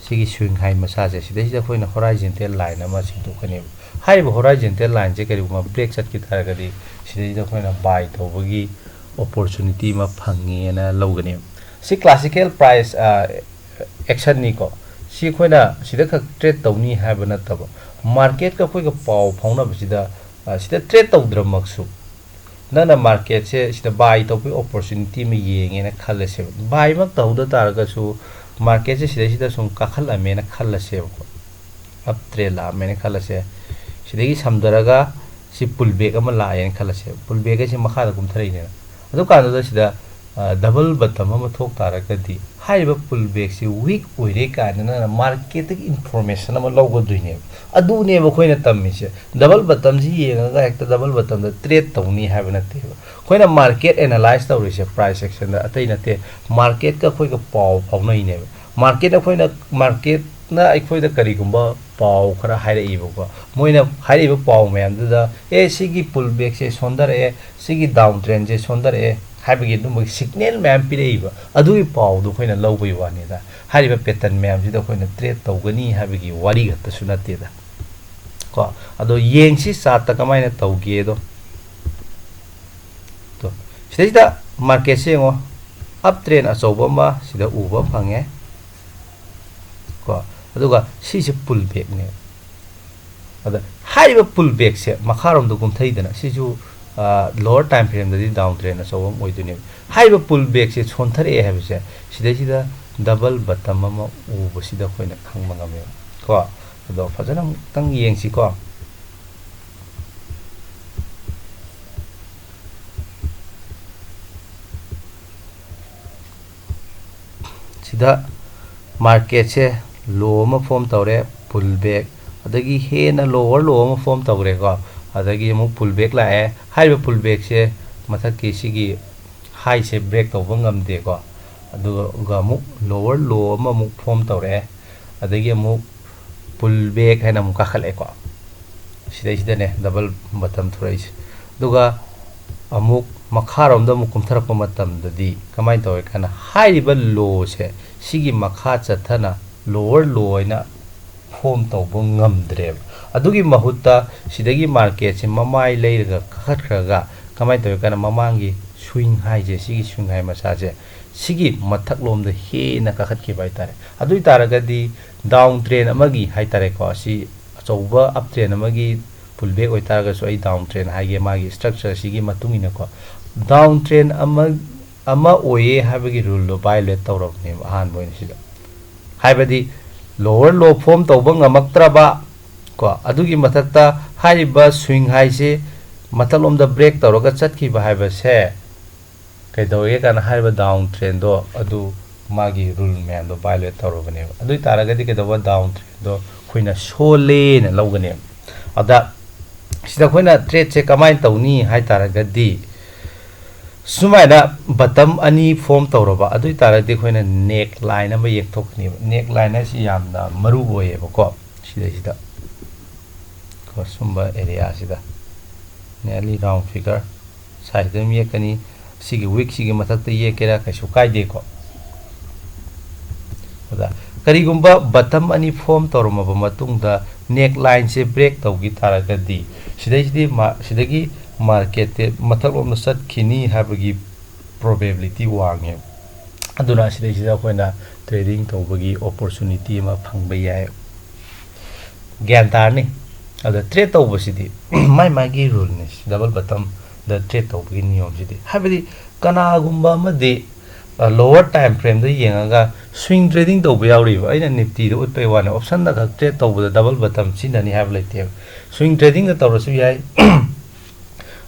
ꯁꯤꯒꯤ ꯁ꯭ꯋꯤꯡ ꯍꯥꯏ ꯃꯁꯥꯁꯦ, ꯁꯤꯗꯩꯁꯤꯗ ꯑꯩꯈꯣꯏꯅ ꯍꯣꯔꯥꯏꯖꯦꯟꯇꯦꯜ ꯂꯥꯏꯟ ꯑꯃ ꯁꯦꯝꯗꯣꯛꯀꯅꯦꯕ꯫ ꯍꯥꯏꯔꯤꯕ ꯍꯣꯔꯥꯏꯖꯦꯟꯇꯦꯜ ꯂꯥꯏꯟꯁꯦ ꯀꯔꯤꯒꯨꯝꯕ ꯕ꯭ꯔꯦꯛ ꯆꯠꯈꯤ ꯇꯥꯔꯒꯗꯤ, ꯁꯤꯗꯩꯁꯤꯗ ꯑꯩꯈꯣꯏꯅ ꯕꯥꯏ ꯇꯧꯕꯒꯤ ꯑꯣꯄꯣꯔꯆꯨꯅꯤꯇꯤ ꯑꯃ ꯐꯪꯉꯦꯅ ꯂꯧꯒꯅꯦꯕ꯫ ꯁꯤ ꯀ꯭ꯂꯥꯁꯤꯀꯦꯜ ꯄ꯭ꯔꯥꯏꯁ, ꯑ, ꯑꯦꯛꯁꯟꯅꯤꯀꯣ꯫ ꯁꯤ ꯑꯩꯈꯣꯏꯅ ꯁꯤꯗ ꯈꯛ ꯇ꯭ꯔꯦꯠ ꯇꯧꯅꯤ ꯍꯥꯏꯕ ꯅꯠꯇꯕ, ꯃꯥꯔꯀꯦꯠꯀ ꯑꯩꯈꯣꯏꯒ ꯄꯥꯎ ꯐꯥꯎꯅꯕꯁꯤꯗ, ꯑ, ꯁꯤꯗ ꯇ꯭ꯔꯦꯠ ꯇꯧꯗ꯭ꯔꯃꯛꯁꯨ, ꯅꯪꯅ ꯃꯥꯔꯀꯦꯠꯁꯦ ꯁꯤꯗ ꯕꯥꯏ ꯇꯧꯕꯒꯤ ꯑꯣꯄꯣꯔꯆꯨꯅꯤꯇꯤ ꯑꯃ ꯌꯦꯡꯉꯦꯅ ꯈꯜꯂꯁꯦꯕ꯫ ꯕꯥꯏꯃꯛ ꯇꯧꯗ ꯇꯥꯔꯒꯁꯨ, ꯃꯥꯔꯀꯦꯠꯁꯦ ꯁꯤꯗꯩꯁꯤꯗ ꯁꯨꯝ ꯀꯥꯈꯠꯂꯝꯃꯦꯅ ꯈꯜꯂꯁꯦꯕꯀꯣ꯫ Up train ꯂꯥꯛꯑꯝꯃꯦꯅ ꯈꯜꯂꯁꯦ꯫ ꯁꯤꯗꯒꯤ ꯁꯝꯊꯔꯒ ꯁꯤ ꯄꯨꯜ ꯕꯦꯛ ꯑꯃ ꯂꯥꯛꯑꯦꯅ ꯈꯜꯂꯁꯦ꯫ ꯄꯨꯜ ꯕꯦꯛ ꯍꯥꯏꯁꯦ ꯃꯈꯥꯗ ꯀꯨꯝꯊꯔꯛꯏꯅꯦꯅ꯫ ꯑꯗꯨꯀꯥꯟꯗꯨꯗ ꯁꯤꯗ, ꯑ, ꯗꯕꯜ ꯕꯇꯝ ꯑꯃ ꯊꯣꯛ ꯇꯥꯔꯒꯗꯤ, ꯍꯥꯏꯔꯤꯕ ꯄꯨꯜ ꯕꯦꯛꯁꯤ ꯋꯤꯛ ꯑꯣꯏꯔꯦ ꯀꯥꯏꯅ ꯅꯪꯅ ꯃꯥꯔꯀꯦꯠꯇꯒꯤ ꯏꯟꯐꯣꯔꯃꯦꯁꯟ ꯑꯃ ꯂꯧꯒꯗꯣꯏꯅꯦꯕ꯫ ꯑꯗꯨꯅꯦꯕ ꯑꯩꯈꯣꯏꯅ ꯇꯝꯃꯤꯁꯦ꯫ ꯗꯕꯜ ꯕꯇꯝꯁꯤ ꯌꯦꯡꯉꯒ ꯍꯦꯛꯇ ꯗꯕꯜ ꯕꯇꯝꯗ ꯇ꯭ꯔꯦꯠ ꯇꯧꯅꯤ ꯍꯥꯏꯕ ꯅꯠꯇꯦꯕ꯫ ꯑꯩꯈꯣꯏꯅ ꯃꯥꯔꯀꯦꯠ ꯑꯦꯅꯥꯂꯥꯏꯁ ꯇꯧꯔꯤꯁꯦ ꯄ꯭ꯔꯥꯏꯁ ꯑꯦꯛꯁꯟꯗ ꯑꯇꯩ ꯅꯠꯇꯦ, ꯃꯥꯔꯀꯦꯠꯀ ꯑꯩꯈꯣꯏꯒ ꯄꯥꯎ ꯐꯥꯎꯅꯩꯅꯦꯕ꯫ ꯃꯥꯔꯀꯦꯠ ꯑꯩꯈꯣꯏꯅ, ꯃꯥꯔꯀꯦꯠꯅ ꯑꯩꯈꯣꯏꯗ ꯀꯔꯤꯒꯨꯝꯕ ꯄꯥꯎ ꯈꯔ ꯍꯥꯏꯔꯛꯏꯕꯀꯣ, ꯃꯣꯏꯅ ꯍꯥꯏꯔꯛꯏꯕ ꯄꯥꯎ ꯃꯌꯥꯝꯗꯨꯗ, "ꯑꯦ, ꯁꯤꯒꯤ ꯄꯨꯜ ꯕꯦꯛꯁꯦ ꯁꯣꯟꯊꯔꯛꯑꯦ, ꯁꯤꯒꯤ ꯗꯥꯎꯟ ꯇ꯭ꯔꯦꯟꯁꯦ ꯁꯣꯟꯊꯔꯛꯑꯦ, ꯍꯥꯏꯕꯒꯤ ꯑꯗꯨꯝꯕꯒꯤ ꯁꯤꯒꯅꯦꯜ ꯃꯌꯥꯝ ꯄꯤꯔꯛꯏꯕ, ꯑꯗꯨꯒꯤ ꯄꯥꯎꯗꯣ ꯑꯩꯈꯣꯏꯅ ꯂꯧꯕꯒꯤ ꯋꯥꯅꯤꯗ꯫ ꯍꯥꯏꯔꯤꯕ ꯄꯦꯇꯔꯟ ꯃꯌꯥꯝꯁꯤꯗ ꯑꯩꯈꯣꯏꯅ ꯇ꯭ꯔꯦꯠ ꯇꯧꯒꯅꯤ ꯍꯥꯏꯕꯒꯤ ꯋꯥꯔꯤ ꯈꯛꯇꯁꯨ ꯅꯠꯇꯦꯗ꯫ ꯀꯣ, ꯑꯗꯣ ꯌꯦꯡꯁꯤ ꯆꯥꯔꯠꯇ ꯀꯃꯥꯏꯅ ꯇꯧꯒꯦꯗꯣ꯫ ꯇꯣ, ꯁꯤꯗꯩꯁꯤꯗ ꯃꯥꯔꯀꯦꯠꯁꯦ ꯌꯦꯡꯉꯣ, ꯑꯞ ꯇ꯭ꯔꯦꯟ ꯑꯆꯧꯕ ꯑꯃ ꯁꯤꯗ ꯎꯕ ꯐꯪꯉꯦ꯫ ꯀꯣ, ꯑꯗꯨꯒ ꯁꯤꯁꯦ ꯄꯨꯜ ꯕꯦꯛꯅꯦꯕ꯫ ꯑꯗ ꯍꯥꯏꯔꯤꯕ ꯄꯨꯜ ꯕꯦꯛꯁꯦ ꯃꯈꯥꯔꯣꯝꯗ ꯀꯨꯝꯊꯩꯗꯅ, ꯁꯤꯁꯨ ꯂꯣꯋꯔ ꯇꯥꯏꯝ ꯐ꯭ꯔꯦꯝꯗꯗꯤ ꯗꯥꯎꯟ ꯇ꯭ꯔꯦꯟ ꯑꯆꯧꯕ ꯑꯃ ꯑꯣꯏꯗꯣꯏꯅꯦꯕ꯫ ꯍꯥꯏꯔꯤꯕ ꯄꯨꯜ ꯕꯦꯛꯁꯦ ꯁꯣꯟꯊꯔꯛꯑꯦ ꯍꯥꯏꯕꯁꯦ ꯁꯤꯗꯩꯁꯤꯗ ꯗꯕꯜ ꯕꯇꯝ ꯑꯃ ꯎꯕꯁꯤꯗ ꯑꯩꯈꯣꯏꯅ ꯈꯪꯕ ꯉꯝꯃꯦꯕ꯫ ꯀꯣ, ꯑꯗꯣ ꯐꯖꯅ ꯑꯃꯨꯛꯇꯪ ꯌꯦꯡꯁꯤꯀꯣ꯫ ꯁꯤꯗ ꯃꯥꯔꯀꯦꯠꯁꯦ ꯂꯣ ꯑꯃ ꯐꯣꯝ ꯇꯧꯔꯦ, ꯄꯨꯜ ꯕꯦꯛ, ꯑꯗꯒꯤ ꯍꯦꯟꯅ ꯂꯣꯋꯔ ꯂꯣ ꯑꯃ ꯐꯣꯝ ꯇꯧꯔꯦꯀꯣ꯫ ꯑꯗꯒꯤ ꯑꯃꯨꯛ ꯄꯨꯜ ꯕꯦꯛ ꯂꯥꯛꯑꯦ꯫ ꯍꯥꯏꯔꯤꯕ ꯄꯨꯜ ꯕꯦꯛꯁꯦ ꯃꯊꯛꯀꯤ ꯁꯤꯒꯤ ꯍꯥꯏꯁꯦ ꯕ꯭ꯔꯦꯛ ꯇꯧꯕ ꯉꯝꯗꯦꯀꯣ꯫ ꯑꯗꯨꯒ ꯑꯃꯨꯛ ꯂꯣꯋꯔ ꯂꯣ ꯑꯃꯃꯨꯛ ꯐꯣꯝ ꯇꯧꯔꯛꯑꯦ꯫ ꯑꯗꯒꯤ ꯑꯃꯨꯛ ꯄꯨꯜ ꯕꯦꯛ ꯍꯥꯏꯅ ꯑꯃꯨꯛ ꯀꯥꯈꯠꯂꯛꯑꯦꯀꯣ꯫ ꯁꯤꯗꯩꯁꯤꯗꯅꯦ ꯗꯕꯜ ꯕꯇꯝ ꯊꯣꯔꯛꯏꯁꯦ꯫ ꯑꯗꯨꯒ ꯑꯃꯨꯛ ꯃꯈꯥꯔꯣꯝꯗ ꯑꯃꯨꯛ ꯀꯨꯝꯊꯔꯛꯄ ꯃꯇꯝꯗꯗꯤ ꯀꯃꯥꯏꯅ ꯇꯧꯋꯦ ꯀꯥꯏꯅ, ꯍꯥꯏꯔꯤꯕ ꯂꯣꯁꯦ ꯁꯤꯒꯤ ꯃꯈꯥ ꯆꯠꯊꯅ ꯂꯣꯋꯔ ꯂꯣ ꯑꯣꯏꯅ ꯐꯣꯝ ꯇꯧꯕ ꯉꯝꯗ꯭ꯔꯦꯕ꯫ ꯑꯗꯨꯒꯤ ꯃꯍꯨꯠꯇ ꯁꯤꯗꯒꯤ ꯃꯥꯔꯀꯦꯠꯁꯦ ꯃꯃꯥꯏ ꯂꯩꯔꯒ ꯀꯥꯈꯠꯈ꯭ꯔꯒ ꯀꯃꯥꯏꯅ ꯇꯧꯋꯦ ꯀꯥꯏꯅ, ꯃꯃꯥꯡꯒꯤ ꯁ꯭ꯋꯤꯡ ꯍꯥꯏꯁꯦ, ꯁꯤꯒꯤ ꯁ꯭ꯋꯤꯡ ꯍꯥꯏ ꯃꯆꯥꯁꯦ, ꯁꯤꯒꯤ ꯃꯊꯛꯂꯣꯝꯗ ꯍꯦꯟꯅ ꯀꯥꯈꯠꯈꯤꯕ ꯍꯥꯏꯇꯥꯔꯦ꯫ ꯑꯗꯨ ꯑꯣꯏ ꯇꯥꯔꯒꯗꯤ ꯗꯥꯎꯟ ꯇ꯭ꯔꯦꯟ ꯑꯃꯒꯤ ꯍꯥꯏꯇꯥꯔꯦꯀꯣ, ꯁꯤ ꯑꯆꯧꯕ ꯑꯞ ꯇ꯭ꯔꯦꯟ ꯑꯃꯒꯤ ꯄꯨꯜ ꯕꯦꯛ ꯑꯣꯏꯇꯥꯔꯒꯁꯨ, ꯑꯩ ꯗꯥꯎꯟ ꯇ꯭ꯔꯦꯟ ꯍꯥꯏꯒꯦ, ꯃꯥꯒꯤ ꯁ꯭ꯇ꯭ꯔꯛꯆꯔꯁꯤꯒꯤ ꯃꯇꯨꯡ ꯏꯟꯅꯀꯣ, ꯗꯥꯎꯟ ꯇ꯭ꯔꯦꯟ ꯑꯃ, ꯑꯃ ꯑꯣꯏꯌꯦ ꯍꯥꯏꯕꯒꯤ ꯔꯨꯜꯗꯣ ꯚꯥꯏꯑꯣꯂꯦꯠ ꯇꯧꯔꯕꯅꯦꯕ ꯑꯍꯥꯟꯕ ꯑꯣꯏꯅ ꯁꯤꯗ꯫ ꯍꯥꯏꯕꯗꯤ ꯂꯣꯋꯔ ꯂꯣ ꯐꯣꯝ ꯇꯧꯕ ꯉꯝꯃꯛꯇ꯭ꯔꯕ ꯀꯣ, ꯑꯗꯨꯒꯤ ꯃꯊꯛꯇ ꯍꯥꯏꯔꯤꯕ ꯁ꯭ꯋꯤꯡ ꯍꯥꯏꯁꯤ ꯃꯊꯛꯂꯣꯝꯗ ꯕ꯭ꯔꯦꯛ ꯇꯧꯔꯒ ꯆꯠꯈꯤꯕ ꯍꯥꯏꯕꯁꯦ ꯀꯩꯗꯧꯋꯦ ꯀꯥꯏꯅ, ꯍꯥꯏꯔꯤꯕ ꯗꯥꯎꯟ ꯇ꯭ꯔꯦꯟꯗꯣ ꯑꯗꯨ ꯃꯥꯒꯤ ꯔꯨꯜ ꯃꯌꯥꯝꯗꯣ ꯚꯥꯏꯑꯣꯂꯦꯠ ꯇꯧꯔꯕꯅꯦꯕ꯫ ꯑꯗꯨ ꯑꯣꯏ ꯇꯥꯔꯒꯗꯤ ꯀꯩꯗꯧꯕ, ꯗꯥꯎꯟ ꯇ꯭ꯔꯦꯟꯗꯣ ꯑꯩꯈꯣꯏꯅ ꯁꯣꯜꯂꯦꯅ ꯂꯧꯒꯅꯦꯕ꯫ ꯑꯗ ꯁꯤꯗ ꯑꯩꯈꯣꯏꯅ ꯇ꯭ꯔꯦꯠꯁꯦ ꯀꯃꯥꯏꯅ ꯇꯧꯅꯤ ꯍꯥꯏ ꯇꯥꯔꯒꯗꯤ, ꯁꯨꯃꯥꯏꯅ ꯕꯇꯝ ꯑꯅꯤ ꯐꯣꯝ ꯇꯧꯔꯕ ꯑꯗꯨ ꯑꯣꯏ ꯇꯥꯔꯒꯗꯤ ꯑꯩꯈꯣꯏꯅ ꯅꯦꯛ ꯂꯥꯏꯟ ꯑꯃ ꯌꯦꯛꯊꯣꯛꯀꯅꯦꯕ꯫ ꯅꯦꯛ ꯂꯥꯏꯟ ꯍꯥꯏꯁꯤ ꯌꯥꯝꯅ ꯃꯔꯨ ꯑꯣꯏꯌꯦꯕꯀꯣ꯫ ꯁꯤꯗꯩꯁꯤꯗ ꯀꯣ, ꯁꯨꯝꯕ ꯑꯦꯔꯤꯌꯥꯁꯤꯗ nearly round figure ꯁꯥꯏꯁꯤꯗ ꯑꯗꯨꯝ ꯌꯦꯛꯀꯅꯤ꯫ ꯁꯤꯒꯤ ꯋꯤꯛꯁꯤꯒꯤ ꯃꯊꯛꯇ ꯌꯦꯛꯀꯦꯔꯥ ꯀꯩꯁꯨ ꯀꯥꯏꯗꯦꯀꯣ꯫ ꯑꯗ ꯀꯔꯤꯒꯨꯝꯕ ꯕꯇꯝ ꯑꯅꯤ ꯐꯣꯝ ꯇꯧꯔꯝꯃꯕ ꯃꯇꯨꯡꯗ ꯅꯦꯛ ꯂꯥꯏꯟꯁꯦ ꯕ꯭ꯔꯦꯛ ꯇꯧꯈꯤ ꯇꯥꯔꯒꯗꯤ ꯁꯤꯗꯩꯁꯤꯗꯤ ꯃꯥ-, ꯁꯤꯗꯒꯤ ꯃꯥꯔꯀꯦꯠꯁꯦ ꯃꯊꯛꯂꯣꯝꯗ ꯆꯠꯈꯤꯅꯤ ꯍꯥꯏꯕꯒꯤ ꯄ꯭ꯔꯣꯕꯦꯕꯤꯂꯤꯇꯤ ꯋꯥꯡꯉꯦ꯫ ꯑꯗꯨꯅ ꯁꯤꯗꯩꯁꯤꯗ ꯑꯩꯈꯣꯏꯅ ꯇ꯭ꯔꯦꯗꯤꯡ ꯇꯧꯕꯒꯤ ꯑꯣꯄꯣꯔꯆꯨꯅꯤꯇꯤ ꯑꯃ ꯐꯪꯕ ꯌꯥꯏ꯫ ꯒ꯭ꯌꯥꯟ ꯇꯥꯔꯅꯤ꯫ ꯑꯗ ꯇ꯭ꯔꯦꯠ ꯇꯧꯕꯁꯤꯗꯤ ꯃꯥꯏ ꯃꯥꯒꯤ ꯔꯨꯜꯅꯤ, ꯗꯕꯜ ꯕꯇꯝꯗ ꯇ꯭ꯔꯦꯠ ꯇꯧꯕꯒꯤ ꯅꯤꯌꯣꯝꯁꯤꯗꯤ꯫ ꯍꯥꯏꯕꯗꯤ ꯀꯅꯥꯒꯨꯝꯕ ꯑꯃꯗꯤ, ꯑ, ꯂꯣꯋꯔ ꯇꯥꯏꯝ ꯐ꯭ꯔꯦꯝꯗ ꯌꯦꯡꯉꯒ ꯁ꯭ꯋꯤꯡ ꯇ꯭ꯔꯦꯗꯤꯡ ꯇꯧꯕ ꯌꯥꯎꯔꯤꯕ꯫ ꯑꯩꯅ ꯅꯤꯐꯇꯤꯗ ꯎꯠꯄꯩ ꯋꯥꯅꯤ, ꯑꯣꯞꯁꯟꯗ ꯈꯛ ꯇ꯭ꯔꯦꯠ ꯇꯧꯕꯗ ꯗꯕꯜ ꯕꯇꯝ ꯁꯤꯖꯤꯟꯅꯅꯤ ꯍꯥꯏꯕ ꯂꯩꯇꯦꯕ꯫ ꯁ꯭ꯋꯤꯡ ꯇ꯭ꯔꯦꯗꯤꯡꯗ ꯇꯧꯔꯁꯨ ꯌꯥꯏ,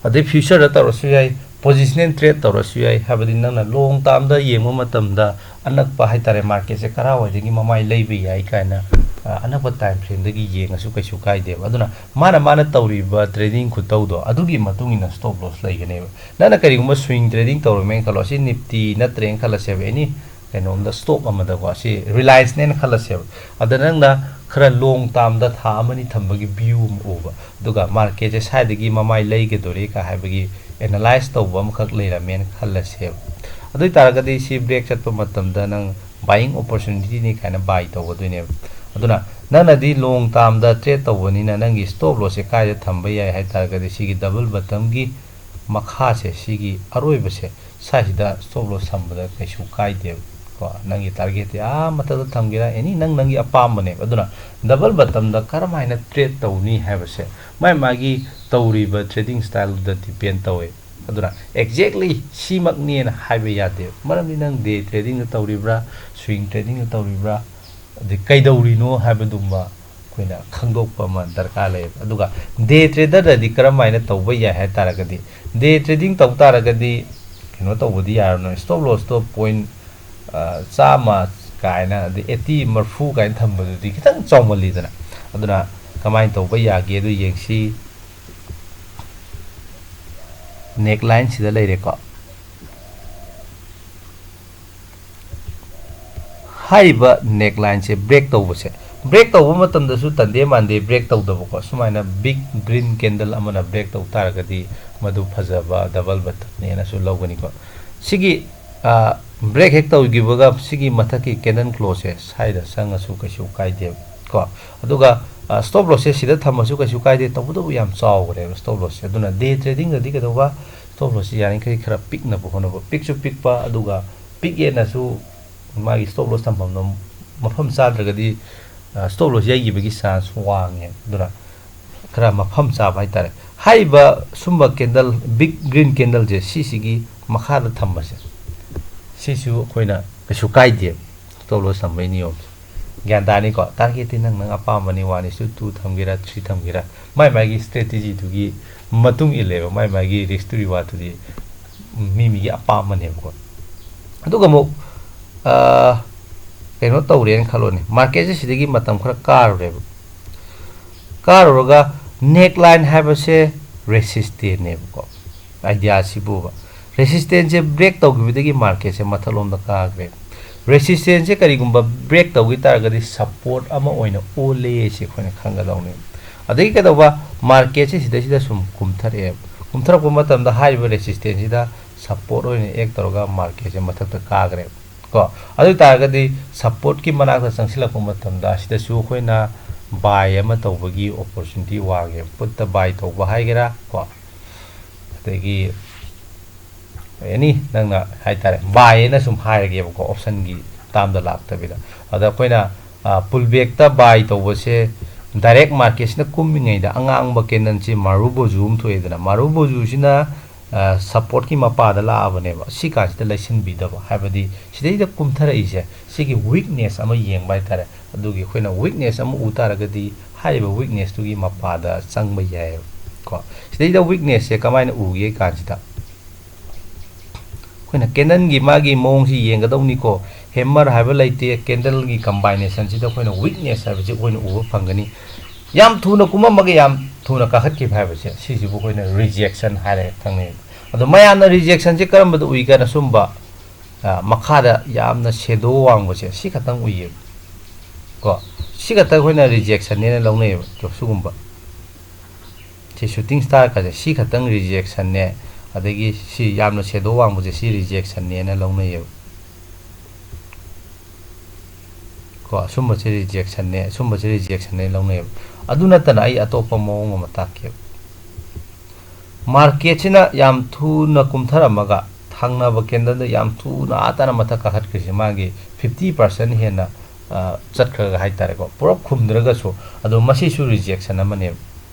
ꯑꯗꯩ ꯐ꯭ꯌꯨꯆꯔꯗ ꯇꯧꯔꯁꯨ ꯌꯥꯏ, ꯄꯣꯖꯤꯁꯅꯦꯜ ꯇ꯭ꯔꯦꯠ ꯇꯧꯔꯁꯨ ꯌꯥꯏ꯫ ꯍꯥꯏꯕꯗꯤ ꯅꯪꯅ ꯂꯣꯡ ꯇꯥꯝꯗ ꯌꯦꯡꯕ ꯃꯇꯝꯗ ꯑꯅꯛꯄ ꯍꯥꯏꯇꯥꯔꯦ, ꯃꯥꯔꯀꯦꯠꯁꯦ ꯀꯔꯥꯏꯋꯥꯏꯗꯒꯤ ꯃꯃꯥꯏ ꯂꯩꯕ ꯌꯥꯏ ꯀꯥꯏꯅ, ꯑ, ꯑꯅꯛꯄ ꯇꯥꯏꯝ ꯐ꯭ꯔꯦꯝꯗꯒꯤ ꯌꯦꯡꯉꯁꯨ ꯀꯩꯁꯨ ꯀꯥꯏꯗꯦꯕ꯫ ꯑꯗꯨꯅ ꯃꯥꯅ, ꯃꯥꯅ ꯇꯧꯔꯤꯕ ꯇ꯭ꯔꯦꯗꯤꯡ ꯈꯨꯇꯧꯗꯣ ꯑꯗꯨꯒꯤ ꯃꯇꯨꯡ ꯏꯟꯅ ꯁ꯭ꯇꯣꯞ ꯂꯣꯁ ꯂꯩꯒꯅꯦꯕ꯫ ꯅꯪꯅ ꯀꯔꯤꯒꯨꯝꯕ ꯁ꯭ꯋꯤꯡ ꯇ꯭ꯔꯦꯗꯤꯡ ꯇꯧꯔꯝꯃꯦꯅ ꯈꯜꯂꯣ, ꯁꯤ ꯅꯤꯐꯇꯤ ꯅꯠꯇ꯭ꯔꯦꯅ ꯈꯜꯂꯁꯦꯕ, ꯑꯦꯅꯤ ꯀꯩꯅꯣꯝꯗ ꯁ꯭ꯇꯣꯛ ꯑꯃꯗꯀꯣ, ꯁꯤ ꯔꯤꯂꯥꯏꯟꯁꯅꯦꯅ ꯈꯜꯂꯁꯦꯕ꯫ ꯑꯗ ꯅꯪꯅ ꯈꯔ ꯂꯣꯡ ꯇꯥꯝꯗ ꯊꯥ ꯑꯃꯅꯤ ꯊꯝꯕꯒꯤ ꯚ꯭ꯌꯨ ꯑꯃ ꯎꯕ, ꯑꯗꯨꯒ ꯃꯥꯔꯀꯦꯠꯁꯦ ꯁ꯭ꯋꯥꯏꯗꯒꯤ ꯃꯃꯥꯏ ꯂꯩꯒꯗꯣꯔꯦ ꯀ ꯍꯥꯏꯕꯒꯤ ꯑꯦꯅꯥꯂꯥꯏꯁ ꯇꯧꯕ ꯑꯃꯈꯛ ꯂꯩꯔꯝꯃꯦꯅ ꯈꯜꯂꯁꯦꯕ꯫ ꯑꯗꯨ ꯑꯣꯏ ꯇꯥꯔꯒꯗꯤ ꯁꯤ ꯕ꯭ꯔꯦꯛ ꯆꯠꯄ ꯃꯇꯝꯗ ꯅꯪ ꯕꯥꯏꯌꯤꯡ ꯑꯣꯄꯣꯔꯆꯨꯅꯤꯇꯤꯅꯤ ꯀꯥꯏꯅ ꯕꯥꯏ ꯇꯧꯒꯗꯣꯏꯅꯦꯕ꯫ ꯑꯗꯨꯅ ꯅꯪꯅꯗꯤ ꯂꯣꯡ ꯇꯥꯝꯗ ꯇ꯭ꯔꯦꯠ ꯇꯧꯕꯅꯤꯅ ꯅꯪꯒꯤ ꯁ꯭ꯇꯣꯞ ꯂꯣꯁꯁꯦ ꯀꯥꯏꯗ ꯊꯝꯕ ꯌꯥꯏ ꯍꯥꯏ ꯇꯥꯔꯒꯗꯤ ꯁꯤꯒꯤ ꯗꯕꯜ ꯕꯇꯝꯒꯤ ꯃꯈꯥꯁꯦ, ꯁꯤꯒꯤ ꯑꯔꯣꯏꯕꯁꯦ, ꯁ꯭ꯋꯥꯏꯁꯤꯗ ꯁ꯭ꯇꯣꯞ ꯂꯣꯁ ꯊꯝꯕꯗ ꯀꯩꯁꯨ ꯀꯥꯏꯗꯦꯕ꯫ ꯀꯣ, ꯅꯪꯒꯤ ꯇꯥꯔꯒꯦꯠꯇꯤ ꯑꯥ ꯃꯊꯛꯇ ꯊꯝꯒꯦꯔꯥ, ꯑꯦꯅꯤ ꯅꯪ, ꯅꯪꯒꯤ ꯑꯄꯥꯝꯕꯅꯦꯕ꯫ ꯑꯗꯨꯅ ꯗꯕꯜ ꯕꯇꯝꯗ ꯀꯔꯝ ꯍꯥꯏꯅ ꯇ꯭ꯔꯦꯠ ꯇꯧꯅꯤ ꯍꯥꯏꯕꯁꯦ ꯃꯥꯏ ꯃꯥꯒꯤ ꯇꯧꯔꯤꯕ ꯇ꯭ꯔꯦꯗꯤꯡ ꯁ꯭ꯇꯥꯏꯜꯗꯨꯗ ꯗꯤꯄꯦꯟ ꯇꯧꯋꯦ꯫ ꯑꯗꯨꯅ ꯑꯦꯛꯖꯦꯛꯂꯤ ꯁꯤꯃꯛꯅꯦꯅ ꯍꯥꯏꯕ ꯌꯥꯗꯦꯕ꯫ ꯃꯔꯝꯗꯤ ꯅꯪ ꯗꯦ ꯇ꯭ꯔꯦꯗꯤꯡꯗ ꯇꯧꯔꯤꯕ꯭ꯔꯥ, ꯁ꯭ꯋꯤꯡ ꯇ꯭ꯔꯦꯗꯤꯡꯗ ꯇꯧꯔꯤꯕ꯭ꯔꯥ, ꯑꯗꯩ ꯀꯩꯗꯧꯔꯤꯅꯣ ꯍꯥꯏꯕꯗꯨꯃ ꯑꯩꯈꯣꯏꯅ ꯈꯪꯗꯣꯛꯄ ꯑꯃ ꯗꯔꯀꯥꯔ ꯂꯩꯌꯦꯕ꯫ ꯑꯗꯨꯒ ꯗꯦ ꯇ꯭ꯔꯦꯗꯔꯗꯗꯤ ꯀꯔꯝ ꯍꯥꯏꯅ ꯇꯧꯕ ꯌꯥꯏ ꯍꯥꯏ ꯇꯥꯔꯒꯗꯤ, ꯗꯦ ꯇ꯭ꯔꯦꯗꯤꯡ ꯇꯧ ꯇꯥꯔꯒꯗꯤ ꯀꯩꯅꯣ ꯇꯧꯕꯗꯤ ꯌꯥꯔꯅꯣꯏ, ꯁ꯭ꯇꯣꯞ ꯂꯣꯁꯇꯣ ꯄꯣꯏꯟ, ꯑ, ꯆꯥꯝꯃ ꯀꯥꯏꯅ, ꯑꯗꯩ ꯑꯩꯠꯇꯤ, ꯃꯔꯐꯨ ꯀꯥꯏꯅ ꯊꯝꯕꯗꯨꯗꯤ ꯈꯤꯇꯪ ꯆꯥꯎꯃꯜꯂꯤꯗꯅ꯫ ꯑꯗꯨꯅ ꯀꯃꯥꯏꯅ ꯇꯧꯕ ꯌꯥꯒꯦ ꯑꯗꯨ ꯌꯦꯡꯁꯤ꯫ ꯅꯦꯛ ꯂꯥꯏꯟꯁꯤꯗ ꯂꯩꯔꯦꯀꯣ꯫ ꯍꯥꯏꯔꯤꯕ ꯅꯦꯛ ꯂꯥꯏꯟꯁꯦ ꯕ꯭ꯔꯦꯛ ꯇꯧꯕꯁꯦ ꯕ꯭ꯔꯦꯛ ꯇꯧꯕ ꯃꯇꯝꯗꯁꯨ ꯇꯟꯗꯦ ꯃꯥꯟꯗꯦ ꯕ꯭ꯔꯦꯛ ꯇꯧꯗꯕꯀꯣ꯫ ꯁꯨꯃꯥꯏꯅ ꯕꯤꯛ ꯒ꯭ꯔꯤꯟ ꯀꯦꯟꯗꯜ ꯑꯃꯅ ꯕ꯭ꯔꯦꯛ ꯇꯧ ꯇꯥꯔꯒꯗꯤ ꯃꯗꯨ ꯐꯖꯕ ꯗꯕꯜ ꯕꯇꯟꯅꯦꯅꯁꯨ ꯂꯧꯒꯅꯤꯀꯣ꯫ ꯁꯤꯒꯤ ꯕ꯭ꯔꯦꯛ ꯍꯦꯛ ꯇꯧꯈꯤꯕꯒ ꯁꯤꯒꯤ ꯃꯊꯛꯀꯤ ꯀꯦꯟꯗꯜ ꯀ꯭ꯂꯣꯁꯁꯦ ꯁ꯭ꯋꯥꯏꯗ ꯆꯪꯉꯁꯨ ꯀꯩꯁꯨ ꯀꯥꯏꯗꯦꯕ ꯀꯣ꯫ ꯑꯗꯨꯒ ꯁ꯭ꯇꯣꯞ ꯂꯣꯁꯁꯦ ꯁꯤꯗ ꯊꯝꯃꯁꯨ ꯀꯩꯁꯨ ꯀꯥꯏꯗꯦ꯫ ꯇꯧꯕꯇꯕꯨ ꯌꯥꯝ ꯆꯥꯎꯈ꯭ꯔꯦꯕ ꯁ꯭ꯇꯣꯞ ꯂꯣꯁꯁꯦ꯫ ꯑꯗꯨꯅ ꯗꯦ ꯇ꯭ꯔꯦꯗꯤꯡꯗꯗꯤ ꯀꯩꯗꯧꯕ, ꯁ꯭ꯇꯣꯞ ꯂꯣꯁꯁꯦ ꯌꯥꯔꯤꯈꯩ ꯈꯔ ꯄꯤꯛꯅꯕ ꯍꯣꯠꯅꯕ꯫ ꯄꯤꯛꯁꯨ ꯄꯤꯛꯄ, ꯑꯗꯨꯒ ꯄꯤꯛꯑꯦꯅꯁꯨ ꯃꯥꯒꯤ ꯁ꯭ꯇꯣꯞ ꯂꯣꯁ ꯊꯝꯐꯝꯗꯣ ꯃꯐꯝ ꯆꯥꯗ꯭ꯔꯒꯗꯤ ꯁ꯭ꯇꯣꯞ ꯂꯣꯁ ꯌꯩꯈꯤꯕꯒꯤ ꯆꯥꯟꯁ ꯋꯥꯡꯉꯦ꯫ ꯑꯗꯨꯅ ꯈꯔ ꯃꯐꯝ ꯆꯥꯕ ꯍꯥꯏꯇꯥꯔꯦ꯫ ꯍꯥꯏꯔꯤꯕ ꯁꯨꯝꯕ ꯀꯦꯟꯗꯜ, ꯕꯤꯛ ꯒ꯭ꯔꯤꯟ ꯀꯦꯟꯗꯜꯁꯦ ꯁꯤꯁꯤꯒꯤ ꯃꯈꯥꯗ ꯊꯝꯕꯁꯦ, ꯁꯤꯁꯨ ꯑꯩꯈꯣꯏꯅ ꯀꯩꯁꯨ ꯀꯥꯏꯗꯦ꯫ ꯁ꯭ꯇꯣꯞ ꯂꯣꯁ ꯊꯝꯕꯒꯤ ꯅꯤꯌꯣꯝꯁꯦ ꯒ꯭ꯌꯥꯟ ꯇꯥꯅꯤꯀꯣ꯫ ꯇꯥꯔꯒꯦꯠꯇꯤ ꯅꯪ ꯅꯪ ꯑꯄꯥꯝꯕꯅꯤ, ꯋꯥꯟ ꯏꯁ ꯇꯨ ꯊꯝꯒꯦꯔꯥ, ꯊ꯭ꯔꯤ ꯊꯝꯒꯦꯔꯥ, ꯃꯥꯏ ꯃꯥꯏꯒꯤ ꯁ꯭ꯇ꯭ꯔꯦꯇꯤꯖꯤꯗꯨꯒꯤ ꯃꯇꯨꯡ ꯏꯜꯂꯦꯕ, ꯃꯥꯏ ꯃꯥꯏꯒꯤ ꯔꯤꯁꯛ ꯇꯨ ꯔꯤꯋꯥꯔꯗꯇꯨꯗꯤ ꯃꯤ ꯃꯤꯒꯤ ꯑꯄꯥꯝꯕꯅꯦꯕꯀꯣ꯫ ꯑꯗꯨꯒ ꯑꯃꯨꯛ ꯀꯩꯅꯣ ꯇꯧꯔꯦꯅ ꯈꯜꯂꯣꯅꯦ, ꯃꯥꯔꯀꯦꯠꯁꯦ ꯁꯤꯗꯒꯤ ꯃꯇꯝ ꯈꯔ ꯀꯥꯔꯨꯔꯦꯕ꯫ ꯀꯥꯔꯨꯔꯒ ꯅꯦꯛ ꯂꯥꯏꯟ ꯍꯥꯏꯕꯁꯦ ꯔꯦꯁꯤꯁꯇꯦꯟꯅꯦꯕꯀꯣ꯫ ꯑꯥꯏꯗꯤꯌꯥꯁꯤꯕꯨꯕ, ꯔꯦꯁꯤꯁꯇꯦꯟꯁꯦ ꯕ꯭ꯔꯦꯛ ꯇꯧꯈꯤꯕꯗꯒꯤ ꯃꯥꯔꯀꯦꯠꯁꯦ ꯃꯊꯛꯂꯣꯝꯗ ꯀꯥꯈ꯭ꯔꯦ꯫ ꯔꯦꯁꯤꯁꯇꯦꯟꯁꯁꯦ ꯀꯔꯤꯒꯨꯝꯕ ꯕ꯭ꯔꯦꯛ ꯇꯧꯈꯤ ꯇꯥꯔꯒꯗꯤ ꯁꯞꯄꯣꯔꯠ ꯑꯃ ꯑꯣꯏꯅ ꯑꯣꯜꯂꯦ ꯁꯤ ꯑꯩꯈꯣꯏꯅ ꯈꯪꯒꯗꯧꯅꯤ꯫ ꯑꯗꯒꯤ ꯀꯩꯗꯧꯕ, ꯃꯥꯔꯀꯦꯠꯁꯦ ꯁꯤꯗꯩꯁꯤꯗ ꯁꯨꯝ ꯀꯨꯝꯊꯔꯛꯑꯦꯕ꯫ ꯀꯨꯝꯊꯔꯛꯄ ꯃꯇꯝꯗ ꯍꯥꯏꯔꯤꯕ ꯔꯦꯁꯤꯁꯇꯦꯟꯁꯁꯤꯗ ꯁꯞꯄꯣꯔꯠ ꯑꯣꯏꯅ ꯑꯦꯛ ꯇꯧꯔꯒ ꯃꯥꯔꯀꯦꯠꯁꯦ ꯃꯊꯛꯇ ꯀꯥꯈ꯭ꯔꯦꯕ ꯀꯣ꯫ ꯑꯗꯨ ꯑꯣꯏ ꯇꯥꯔꯒꯗꯤ ꯁꯞꯄꯣꯔꯠꯀꯤ ꯃꯅꯥꯛꯇ ꯆꯪꯁꯤꯜꯂꯛꯄ ꯃꯇꯝꯗ ꯑꯁꯤꯗꯁꯨ ꯑꯩꯈꯣꯏꯅ ꯕꯥꯏ ꯑꯃ ꯇꯧꯕꯒꯤ ꯑꯣꯄꯣꯔꯆꯨꯅꯤꯇꯤ ꯋꯥꯡꯉꯦꯕ꯫ ꯄꯨꯠꯇ ꯕꯥꯏ ꯇꯧꯕ ꯍꯥꯏꯒꯦꯔꯥ ꯀꯣ, ꯑꯗꯒꯤ ꯑꯦꯅꯤ ꯅꯪꯅ ꯍꯥꯏꯇꯥꯔꯦ, ꯕꯥꯏ ꯍꯥꯏꯅ ꯁꯨꯝ ꯍꯥꯏꯔꯒꯦꯕꯀꯣ, ꯑꯣꯞꯁꯟꯒꯤ ꯇꯥꯝꯗ ꯂꯥꯛꯇꯕꯤꯗ꯫ ꯑꯗ ꯑꯩꯈꯣꯏꯅ ꯄꯨꯜ ꯕꯦꯛꯇ ꯕꯥꯏ ꯇꯧꯕꯁꯦ, ꯗꯥꯏꯔꯦꯛ ꯃꯥꯔꯀꯦꯠꯁꯤꯅ ꯀꯨꯝꯃꯤꯉꯩꯗ ꯑꯉꯥꯡꯕ ꯀꯦꯟꯗꯜꯁꯤ ꯃꯥꯔꯨꯕꯣꯖꯨ ꯑꯃ ꯊꯣꯛꯑꯦꯗꯅ, ꯃꯥꯔꯨꯕꯣꯖꯨꯁꯤꯅ ꯁꯞꯄꯣꯔꯠꯀꯤ ꯃꯄꯥꯗ ꯂꯥꯛꯑꯕꯅꯦꯕ꯫ ꯁꯤ ꯀꯥꯟꯁꯤꯗ ꯂꯩꯁꯤꯟꯕꯤꯗꯕ, ꯍꯥꯏꯕꯗꯤ ꯁꯤꯗꯩꯗ ꯀꯨꯝꯊꯔꯛꯏꯁꯦ ꯁꯤꯒꯤ ꯋꯤꯛꯅꯦꯁ ꯑꯃ ꯌꯦꯡꯕ ꯍꯥꯏꯇꯥꯔꯦ꯫ ꯑꯗꯨꯒꯤ ꯑꯩꯈꯣꯏꯅ ꯋꯤꯛꯅꯦꯁ ꯑꯃ ꯎ ꯇꯥꯔꯒꯗꯤ ꯍꯥꯏꯔꯤꯕ ꯋꯤꯛꯅꯦꯁꯇꯨꯒꯤ ꯃꯄꯥꯗ ꯆꯪꯕ ꯌꯥꯏꯑꯕ ꯀꯣ꯫ ꯁꯤꯗꯩꯗ ꯋꯤꯛꯅꯦꯁꯁꯦ ꯀꯃꯥꯏꯅ ꯎꯒꯦ ꯀꯥꯟꯁꯤꯗ, ꯑꯩꯈꯣꯏꯅ ꯀꯦꯟꯗꯜꯒꯤ ꯃꯥꯒꯤ ꯃꯑꯣꯡꯁꯤ ꯌꯦꯡꯒꯗꯧꯅꯤꯀꯣ꯫ ꯍꯦꯃꯔ ꯍꯥꯏꯕ ꯂꯩꯇꯦ, ꯀꯦꯟꯗꯜꯒꯤ ꯀꯝꯕꯥꯏꯅꯦꯁꯟꯁꯤꯗ ꯑꯩꯈꯣꯏꯅ ꯋꯤꯛꯅꯦꯁ ꯍꯥꯏꯕꯁꯤ ꯑꯩꯈꯣꯏꯅ ꯎꯕ ꯐꯪꯒꯅꯤ꯫ ꯌꯥꯝ ꯊꯨꯅ ꯀꯨꯝꯃꯝꯃꯒ ꯌꯥꯝ ꯊꯨꯅ ꯀꯥꯈꯠꯈꯤꯕ ꯍꯥꯏꯕꯁꯦ, ꯁꯤꯁꯤꯕꯨ ꯑꯩꯈꯣꯏꯅ ꯔꯤꯖꯦꯛꯁꯟ ꯍꯥꯏꯔꯒ ꯈꯪꯅꯩ꯫ ꯑꯗꯣ ꯃꯌꯥꯝꯅ ꯔꯤꯖꯦꯛꯁꯟꯁꯦ ꯀꯔꯝꯕꯗ ꯎꯏ ꯀꯥꯏꯅ, ꯁꯨꯝꯕ ꯃꯈꯥꯗ ꯌꯥꯝꯅ ꯁꯦꯗꯣ ꯋꯥꯡꯕꯁꯦ ꯁꯤ ꯈꯛꯇꯪ ꯎꯏꯌꯦꯕ꯫ ꯀꯣ, ꯁꯤ ꯈꯛꯇ ꯑꯩꯈꯣꯏꯅ ꯔꯤꯖꯦꯛꯁꯟꯅꯦꯅ ꯂꯧꯅꯩꯌꯦꯕ꯫ ꯁꯤꯒꯨꯝꯕ, ꯁꯤ ꯁꯨꯇꯤꯡ ꯁ꯭ꯇꯥꯔ ꯀꯥꯁꯦ, ꯁꯤ ꯈꯛꯇꯪ ꯔꯤꯖꯦꯛꯁꯟꯅꯦ꯫ ꯑꯗꯒꯤ ꯁꯤ ꯌꯥꯝꯅ ꯁꯦꯗꯣ ꯋꯥꯡꯕꯁꯦ, ꯁꯤ ꯔꯤꯖꯦꯛꯁꯟꯅꯦꯅ ꯂꯧꯅꯩꯌꯦꯕ꯫ ꯀꯣ, ꯑꯁꯨꯝꯕꯁꯦ ꯔꯤꯖꯦꯛꯁꯟꯅꯦ, ꯑꯁꯨꯝꯕꯁꯦ ꯔꯤꯖꯦꯛꯁꯟꯅꯦ ꯂꯧꯅꯩꯌꯦꯕ꯫ ꯑꯗꯨ ꯅꯠꯇꯅ ꯑꯩ ꯑꯇꯣꯞꯄ ꯃꯑꯣꯡ ꯑꯃ ꯇꯥꯛꯀꯦꯕ꯫ ꯃꯥꯔꯀꯦꯠꯁꯤꯅ ꯌꯥꯝ ꯊꯨꯅ ꯀꯨꯝꯊꯔꯝꯃꯒ ꯊꯪꯅꯕ ꯀꯦꯟꯗꯜꯗ ꯌꯥꯝ ꯊꯨꯅ ꯑꯥ ꯇꯥꯅ ꯃꯊꯛ ꯀꯥꯈꯠꯈ꯭ꯔꯤꯁꯦ, ꯃꯥꯒꯤ fifty percent ꯍꯦꯟꯅ, ꯑ, ꯆꯠꯈ꯭ꯔꯒ ꯍꯥꯏꯇꯥꯔꯦꯀꯣ, ꯄꯨꯂꯞ ꯈꯨꯝꯗ꯭ꯔꯒꯁꯨ꯫ ꯑꯗꯣ ꯃꯁꯤꯁꯨ ꯔꯤꯖꯦꯛꯁꯟ ꯑꯃꯅꯦꯕ꯫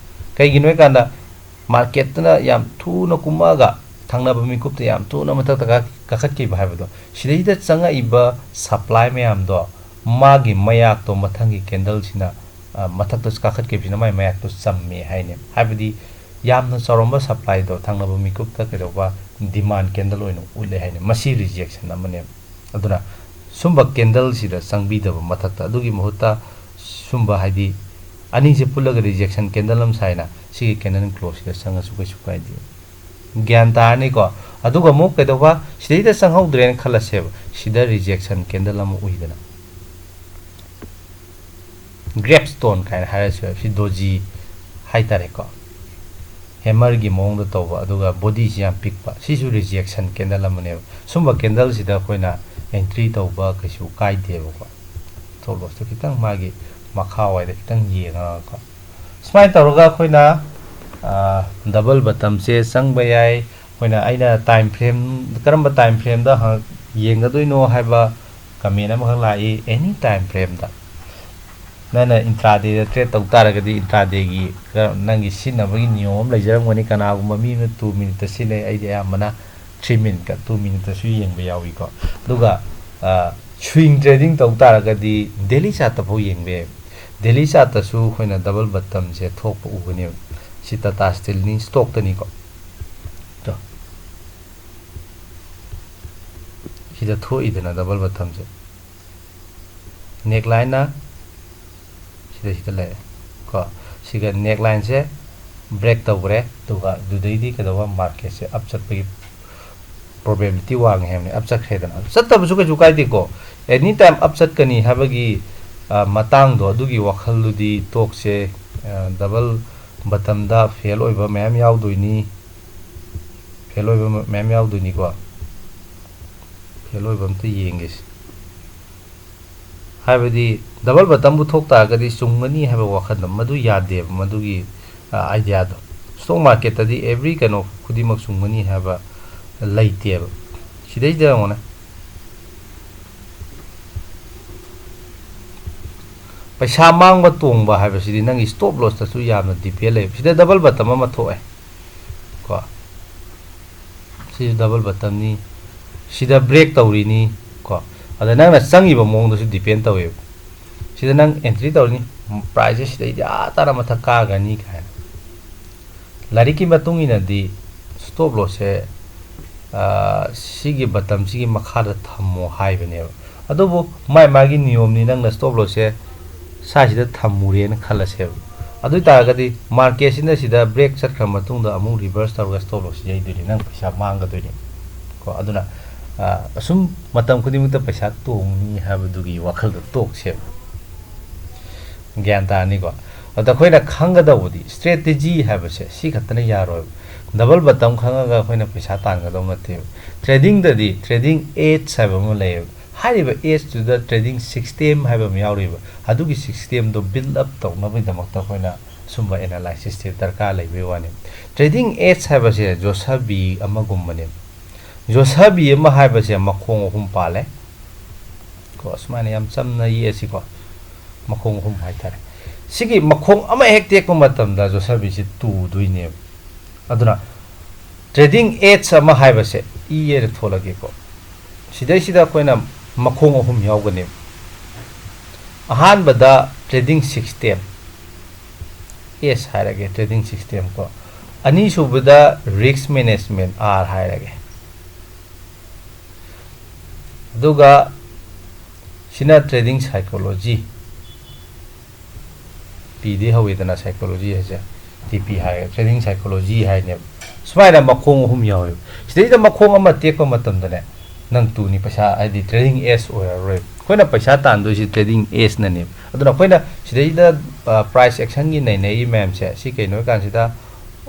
ꯀꯩꯒꯤꯅꯣ ꯍꯥꯏꯀꯥꯟꯗ, ꯃꯥꯔꯀꯦꯠꯇꯨꯅ ꯌꯥꯝ ꯊꯨꯅ ꯀꯨꯝꯃꯛꯑꯒ ꯊꯪꯅꯕ ꯃꯤꯀꯨꯞꯇ ꯌꯥꯝ ꯊꯨꯅ ꯃꯊꯛꯇ ꯀꯥ-, ꯀꯥꯈꯠꯈꯤꯕ ꯍꯥꯏꯕꯗꯣ, ꯁꯤꯗꯩꯗ ꯆꯪꯉꯛꯏꯕ ꯁꯄ꯭ꯂꯥꯏ ꯃꯌꯥꯝꯗꯣ, ꯃꯥꯒꯤ ꯃꯌꯥꯛꯇꯣ ꯃꯊꯪꯒꯤ ꯀꯦꯟꯗꯜꯁꯤꯅ, ꯑ, ꯃꯊꯛꯇ ꯀꯥꯈꯠꯈꯤꯕꯁꯤꯅ ꯃꯥꯒꯤ ꯃꯌꯥꯛꯇꯣ ꯆꯝꯃꯦ ꯍꯥꯏꯅꯦ꯫ ꯍꯥꯏꯕꯗꯤ ꯌꯥꯝꯅ ꯆꯥꯎꯔꯝꯕ ꯁꯄ꯭ꯂꯥꯏꯗꯣ ꯊꯪꯅꯕ ꯃꯤꯀꯨꯞꯇ ꯀꯩꯗꯧꯕ, ꯗꯤꯃꯥꯟ ꯀꯦꯟꯗꯜ ꯑꯣꯏꯅ ꯎꯠꯂꯦ ꯍꯥꯏꯅꯦ꯫ ꯃꯁꯤ ꯔꯤꯖꯦꯛꯁꯟ ꯑꯃꯅꯦꯕ꯫ ꯑꯗꯨꯅ ꯁꯨꯝꯕ ꯀꯦꯟꯗꯜꯁꯤꯗ ꯆꯪꯕꯤꯗꯕ ꯃꯊꯛꯇ, ꯑꯗꯨꯒꯤ ꯃꯍꯨꯠꯇ ꯁꯨꯝꯕ, ꯍꯥꯏꯗꯤ, ꯑꯅꯤꯁꯦ ꯄꯨꯜꯂꯒ ꯔꯤꯖꯦꯛꯁꯟ ꯀꯦꯟꯗꯜ ꯑꯃ ꯁꯥꯏꯅ, ꯁꯤꯒꯤ ꯀꯦꯟꯗꯜ ꯀ꯭ꯂꯣꯖꯁꯤꯗ ꯆꯪꯉꯁꯨ ꯀꯩꯁꯨ ꯀꯥꯏꯗꯦ꯫ ꯒ꯭ꯌꯥꯟ ꯇꯥꯔꯅꯤꯀꯣ? ꯑꯗꯨꯒ ꯑꯃꯨꯛ ꯀꯩꯗꯧꯕ, ꯁꯤꯗꯩꯗ ꯆꯪꯍꯧꯗ꯭ꯔꯦꯅ ꯈꯜꯂꯁꯦꯕ, ꯁꯤꯗ ꯔꯤꯖꯦꯛꯁꯟ ꯀꯦꯟꯗꯜ ꯑꯃ ꯎꯏꯗꯅ, ꯒ꯭ꯔꯦꯞ ꯁ꯭ꯇꯣꯟ ꯀꯥꯏꯅ ꯍꯥꯏꯔꯁꯨ ꯌꯥꯏ, ꯁꯤ ꯗꯣꯖꯤ ꯍꯥꯏꯇꯥꯔꯦꯀꯣ, ꯍꯦꯃꯔꯒꯤ ꯃꯑꯣꯡꯗ ꯇꯧꯕ, ꯑꯗꯨꯒ ꯕꯣꯗꯤꯁꯤ ꯌꯥꯝ ꯄꯤꯛꯄ, ꯁꯤꯁꯨ ꯔꯤꯖꯦꯛꯁꯟ ꯀꯦꯟꯗꯜ ꯑꯃꯅꯦꯕ꯫ ꯁꯨꯝꯕ ꯀꯦꯟꯗꯜꯁꯤꯗ ꯑꯩꯈꯣꯏꯅ ꯑꯦꯟꯇ꯭ꯔꯤ ꯇꯧꯕ ꯀꯩꯁꯨ ꯀꯥꯏꯗꯦꯕꯀꯣ꯫ ꯁ꯭ꯇꯣꯞ ꯂꯣꯁꯇꯣ ꯈꯤꯇꯪ ꯃꯥꯒꯤ ꯃꯈꯥꯋꯥꯏꯗ ꯈꯤꯇꯪ ꯌꯦꯡꯉꯒꯀꯣ, ꯁꯨꯃꯥꯏꯅ ꯇꯧꯔꯒ ꯑꯩꯈꯣꯏꯅ, ꯑ, ꯗꯕꯜ ꯕꯇꯝꯁꯦ ꯆꯪꯕ ꯌꯥꯏ꯫ ꯑꯩꯈꯣꯏꯅ, ꯑꯩꯅ ꯇꯥꯏꯝ ꯐ꯭ꯔꯦꯝ, ꯀꯔꯝꯕ ꯇꯥꯏꯝ ꯐ꯭ꯔꯦꯝꯗ ꯍ-, ꯌꯦꯡꯒꯗꯣꯏꯅꯣ ꯍꯥꯏꯕ ꯀꯃꯦꯟ ꯑꯃꯈꯛ ꯂꯥꯛꯏ, ꯑꯦꯅꯤ ꯇꯥꯏꯝ ꯐ꯭ꯔꯦꯝꯗ꯫ ꯅꯪꯅ ꯏꯟꯇ꯭ꯔꯥꯗꯦꯗ ꯇ꯭ꯔꯦꯠ ꯇꯧ ꯇꯥꯔꯒꯗꯤ, ꯏꯟꯇ꯭ꯔꯥꯗꯦꯒꯤ ꯀ-, ꯅꯪꯒꯤ ꯁꯤꯖꯤꯟꯅꯕꯒꯤ ꯅꯤꯌꯣꯝ ꯑꯃ ꯂꯩꯖꯔꯝꯒꯅꯤ꯫ ꯀꯅꯥꯒꯨꯝꯕ ꯃꯤ ꯑꯃꯅ ꯇꯨ ꯃꯤꯅꯤꯠꯇ ꯁꯤꯖꯤꯟꯅꯩ, ꯑꯩꯗꯤ ꯑꯌꯥꯝꯕꯅ ꯊ꯭ꯔꯤ ꯃꯤꯅꯤꯠꯀ ꯇꯨ ꯃꯤꯅꯤꯠꯇꯁꯨ ꯌꯦꯡꯕ ꯌꯥꯎꯏꯀꯣ꯫ ꯑꯗꯨꯒ, ꯑ, ꯁ꯭ꯋꯤꯡ ꯇ꯭ꯔꯦꯗꯤꯡ ꯇꯧ ꯇꯥꯔꯒꯗꯤ ꯗꯦꯂꯤ ꯆꯥꯔꯠꯇꯐꯥꯎ ꯌꯦꯡꯕ ꯌꯥꯏ꯫ ꯗꯦꯂꯤ ꯆꯥꯔꯠꯇꯁꯨ ꯑꯩꯈꯣꯏꯅ ꯗꯕꯜ ꯕꯇꯝꯁꯦ ꯊꯣꯛꯄ ꯎꯒꯅꯦꯕ꯫ ꯁꯤ ꯇꯥꯇꯥ ꯁ꯭ꯇꯤꯜꯅꯤ, ꯁ꯭ꯇꯣꯛꯇꯅꯤꯀꯣ꯫ ꯇꯣ꯫ ꯁꯤꯗ ꯊꯣꯛꯏꯗꯅ ꯗꯕꯜ ꯕꯇꯝꯁꯦ꯫ ꯅꯦꯛ ꯂꯥꯏꯟꯅ ꯁꯤꯗ, ꯁꯤꯗ ꯂꯩꯔꯦ ꯀꯣ꯫ ꯁꯤꯒ ꯅꯦꯛ ꯂꯥꯏꯟꯁꯦ ꯕ꯭ꯔꯦꯛ ꯇꯧꯈ꯭ꯔꯦ, ꯑꯗꯨꯒ ꯑꯗꯨꯗꯩꯗꯤ ꯀꯩꯗꯧꯕ, ꯃꯥꯔꯀꯦꯠꯁꯦ ꯑꯞ ꯆꯠꯄꯒꯤ ꯄ꯭ꯔꯣꯕꯦꯕꯤꯂꯤꯇꯤ ꯋꯥꯡꯉꯦ ꯍꯥꯏꯕꯅꯤ꯫ ꯑꯞ ꯆꯠꯈ꯭ꯔꯦꯗꯅ, ꯆꯠꯇꯕꯁꯨ ꯀꯩꯁꯨ ꯀꯥꯏꯗꯦꯀꯣ꯫ ꯑꯦꯅꯤ ꯇꯥꯏꯝ ꯑꯞ ꯆꯠꯀꯅꯤ ꯍꯥꯏꯕꯒꯤ ꯃꯇꯥꯡꯗꯣ, ꯑꯗꯨꯒꯤ ꯋꯥꯈꯜꯗꯨꯗꯤ ꯇꯣꯛꯁꯦ꯫ ꯗꯕꯜ ꯕꯇꯝꯗ ꯐꯦꯜ ꯑꯣꯏꯕ ꯃꯌꯥꯝ ꯌꯥꯎꯗꯣꯏꯅꯤ, ꯐꯦꯜ ꯑꯣꯏꯕ ꯃꯌꯥꯝ ꯌꯥꯎꯗꯣꯏꯅꯤꯀꯣ, ꯐꯦꯜ ꯑꯣꯏꯕ ꯑꯝꯇ ꯌꯦꯡꯒꯦꯁꯦ꯫ ꯍꯥꯏꯕꯗꯤ ꯗꯕꯜ ꯕꯇꯝꯕꯨ ꯊꯣꯛ ꯇꯥꯔꯒꯗꯤ ꯆꯨꯝꯒꯅꯤ ꯍꯥꯏꯕ ꯋꯥꯈꯜꯗꯣ, ꯃꯗꯨ ꯌꯥꯗꯦꯕ, ꯃꯗꯨꯒꯤ ꯑꯥꯏꯗꯤꯌꯥꯗꯣ꯫ ꯁ꯭ꯇꯣꯛ ꯃꯥꯔꯀꯦꯠꯇꯗꯤ ꯑꯦꯕ꯭ꯔꯤ ꯀꯩꯅꯣ ꯈꯨꯗꯤꯡꯃꯛ ꯆꯨꯝꯒꯅꯤ ꯍꯥꯏꯕ ꯂꯩꯇꯦꯕ꯫ ꯁꯤꯗꯩꯁꯤꯗ ꯌꯦꯡꯉꯨꯅꯦ, ꯄꯩꯁꯥ ꯃꯥꯡꯕ ꯇꯣꯡꯕ ꯍꯥꯏꯕꯁꯤꯗꯤ ꯅꯪꯒꯤ ꯁ꯭ꯇꯣꯞ ꯂꯣꯁꯇꯁꯨ ꯌꯥꯝꯅ ꯗꯤꯄꯦꯟ ꯂꯩ꯫ ꯁꯤꯗ ꯗꯕꯜ ꯕꯇꯝ ꯑꯃ ꯊꯣꯛꯑꯦ ꯀꯣ, ꯁꯤꯁꯨ ꯗꯕꯜ ꯕꯇꯝꯅꯤ, ꯁꯤꯗ ꯕ꯭ꯔꯦꯛ ꯇꯧꯔꯤꯅꯤ ꯀꯣ꯫ ꯑꯗ ꯅꯪꯅ ꯆꯪꯉꯤꯕ ꯃꯑꯣꯡꯗꯁꯨ ꯗꯤꯄꯦꯟ ꯇꯧꯋꯦꯕ꯫ ꯁꯤꯗ ꯅꯪ ꯑꯦꯟꯇ꯭ꯔꯤ ꯇꯧꯔꯅꯤ, ꯄ꯭ꯔꯥꯏꯁꯁꯦ ꯁꯤꯗꯩꯗꯤ ꯑꯥ ꯇꯥꯅ ꯃꯊꯛ ꯀꯥꯒꯅꯤ ꯀꯥꯏꯅ꯫ ꯂꯥꯏꯔꯤꯛꯀꯤ ꯃꯇꯨꯡ ꯏꯟꯅꯗꯤ ꯁ꯭ꯇꯣꯞ ꯂꯣꯁꯁꯦ ꯁꯤꯒꯤ ꯕꯇꯝꯁꯤꯒꯤ ꯃꯈꯥꯗ ꯊꯝꯃꯣ ꯍꯥꯏꯕꯅꯦꯕ꯫ ꯑꯗꯨꯕꯨ ꯃꯥꯏ ꯃꯥꯒꯤ ꯅꯤꯌꯣꯝꯅꯤ, ꯅꯪꯅ ꯁ꯭ꯇꯣꯞ ꯂꯣꯁꯁꯦ ꯁ꯭ꯋꯥꯏꯁꯤꯗ ꯊꯝꯃꯨꯔꯦꯅ ꯈꯜꯂꯁꯦꯕ꯫ ꯑꯗꯨ ꯑꯣꯏ ꯇꯥꯔꯒꯗꯤ ꯃꯥꯔꯀꯦꯠꯁꯤꯅ ꯁꯤꯗ ꯕ꯭ꯔꯦꯛ ꯆꯠꯈ꯭ꯔ ꯃꯇꯨꯡꯗ ꯑꯃꯨꯛ ꯔꯤꯚꯔꯁ ꯇꯧꯔꯒ ꯁ꯭ꯇꯣꯞ ꯂꯣꯁꯁꯤ ꯌꯩꯗꯣꯏꯅꯤ, ꯅꯪ ꯄꯩꯁꯥ ꯃꯥꯡꯒꯗꯣꯏꯅꯤ ꯀꯣ꯫ ꯑꯗꯨꯅ ꯑꯁꯨꯝ ꯃꯇꯝ ꯈꯨꯗꯤꯡꯃꯛꯇ ꯄꯩꯁꯥ ꯇꯣꯡꯅꯤ ꯍꯥꯏꯕꯗꯨꯒꯤ ꯋꯥꯈꯜꯗꯣ ꯇꯣꯛꯁꯦꯕ꯫ ꯒ꯭ꯌꯥꯟ ꯇꯥꯔꯅꯤꯀꯣ? ꯑꯗ ꯑꯩꯈꯣꯏꯅ ꯈꯪꯒꯗꯧꯕꯗꯤ ꯁ꯭ꯇ꯭ꯔꯦꯇꯦꯖꯤ ꯍꯥꯏꯕꯁꯦ ꯁꯤ ꯈꯛꯇꯅ ꯌꯥꯔꯣꯏꯕ꯫ ꯗꯕꯜ ꯕꯇꯝ ꯈꯪꯉꯒ ꯑꯩꯈꯣꯏꯅ ꯄꯩꯁꯥ ꯇꯥꯟꯒꯗꯧ ꯅꯠꯇꯦꯕ꯫ ꯇ꯭ꯔꯦꯗꯤꯡꯗꯗꯤ ꯇ꯭ꯔꯦꯗꯤꯡ ꯑꯦꯖ ꯍꯥꯏꯕ ꯑꯃ ꯂꯩꯌꯦꯕ꯫ ꯍꯥꯏꯔꯤꯕ ꯑꯦꯖꯇꯨꯗ ꯇ꯭ꯔꯦꯗꯤꯡ ꯁꯤꯁꯇꯦꯝ ꯍꯥꯏꯕ ꯑꯃ ꯌꯥꯎꯔꯤꯕ꯫ ꯑꯗꯨꯒꯤ ꯁꯤꯁꯇꯦꯝꯗꯣ ꯕꯤꯜ ꯑꯞ ꯇꯧꯅꯕꯒꯤꯗꯃꯛꯇ ꯑꯩꯈꯣꯏꯅ ꯁꯨꯝꯕ ꯑꯦꯅꯥꯂꯥꯏꯁꯤꯁꯁꯦ ꯗꯔꯀꯥꯔ ꯂꯩꯕꯒꯤ ꯋꯥꯅꯤ꯫ ꯇ꯭ꯔꯦꯗꯤꯡ ꯑꯦꯖ ꯍꯥꯏꯕꯁꯦ ꯌꯣꯠꯁꯕꯤ ꯑꯃꯒꯨꯝꯕꯅꯦꯕ꯫ ꯌꯣꯠꯁꯕꯤ ꯑꯃ ꯍꯥꯏꯕꯁꯦ ꯃꯈꯣꯡ ꯑꯍꯨꯝ ꯄꯥꯜꯂꯦ ꯀꯣ꯫ ꯁꯨꯃꯥꯏꯅ ꯌꯥꯝ ꯆꯝꯅ ꯌꯦꯛꯑꯁꯤꯀꯣ, ꯃꯈꯣꯡ ꯑꯍꯨꯝ ꯍꯥꯏꯇꯥꯔꯦ꯫ ꯁꯤꯒꯤ ꯃꯈꯣꯡ ꯑꯃ ꯍꯦꯛ ꯇꯦꯛꯄ ꯃꯇꯝꯗ ꯌꯣꯠꯁꯕꯤꯁꯤ ꯇꯨꯗꯣꯏꯅꯦꯕ꯫ ꯑꯗꯨꯅ ꯇ꯭ꯔꯦꯗꯤꯡ ꯑꯦꯖ ꯑꯃ ꯍꯥꯏꯕꯁꯦ ꯏ ꯍꯥꯏꯅ ꯊꯣꯜꯂꯒꯦꯀꯣ꯫ ꯁꯤꯗꯩꯁꯤꯗ ꯑꯩꯈꯣꯏꯅ ꯃꯈꯣꯡ ꯑꯍꯨꯝ ꯌꯥꯎꯒꯅꯦꯕ꯫ ꯑꯍꯥꯟꯕꯗ ꯇ꯭ꯔꯦꯗꯤꯡ ꯁꯤꯁꯇꯦꯝ, ꯑꯦꯁ ꯍꯥꯏꯔꯒꯦ, ꯇ꯭ꯔꯦꯗꯤꯡ ꯁꯤꯁꯇꯦꯝ ꯀꯣ꯫ ꯑꯅꯤꯁꯨꯕꯗ ꯔꯤꯁ꯭ꯛ ꯃꯦꯅꯦꯖꯃꯦꯟ, ꯑꯥꯔ ꯍꯥꯏꯔꯒꯦ꯫ ꯑꯗꯨꯒ ꯁꯤꯅ ꯇ꯭ꯔꯦꯗꯤꯡ ꯁꯥꯏꯀꯣꯂꯣꯖꯤ, ꯄꯤꯗꯤ ꯍꯧꯋꯤꯗꯅ ꯁꯥꯏꯀꯣꯂꯣꯖꯤ ꯍꯥꯏꯁꯦ, ꯇꯤ ꯄꯤ ꯍꯥꯏꯔꯒ ꯇ꯭ꯔꯦꯗꯤꯡ ꯁꯥꯏꯀꯣꯂꯣꯖꯤ ꯍꯥꯏꯅꯦꯕ꯫ ꯁꯨꯃꯥꯏꯅ ꯃꯈꯣꯡ ꯑꯍꯨꯝ ꯌꯥꯎꯋꯦꯕ꯫ ꯁꯤꯗꯩꯗ ꯃꯈꯣꯡ ꯑꯃ ꯇꯦꯛꯄ ꯃꯇꯝꯗꯅꯦ, ꯅꯪ ꯇꯨꯅꯤ, ꯄꯩꯁꯥ ꯍꯥꯏꯗꯤ ꯇ꯭ꯔꯦꯗꯤꯡ ꯑꯦꯖ ꯑꯣꯏꯔꯔꯣꯏꯕ꯫ ꯑꯩꯈꯣꯏꯅ ꯄꯩꯁꯥ ꯇꯥꯟꯗꯣꯏꯁꯤ trading edge ꯅꯅꯦꯕ꯫ ꯑꯗꯨꯅ ꯑꯩꯈꯣꯏꯅ ꯁꯤꯗꯩꯗ price action ꯒꯤ ꯅꯩꯅꯔꯤ ꯃꯌꯥꯝꯁꯦ ꯁꯤ ꯀꯩꯅꯣ ꯍꯥꯏ ꯀꯥꯟꯁꯤꯗ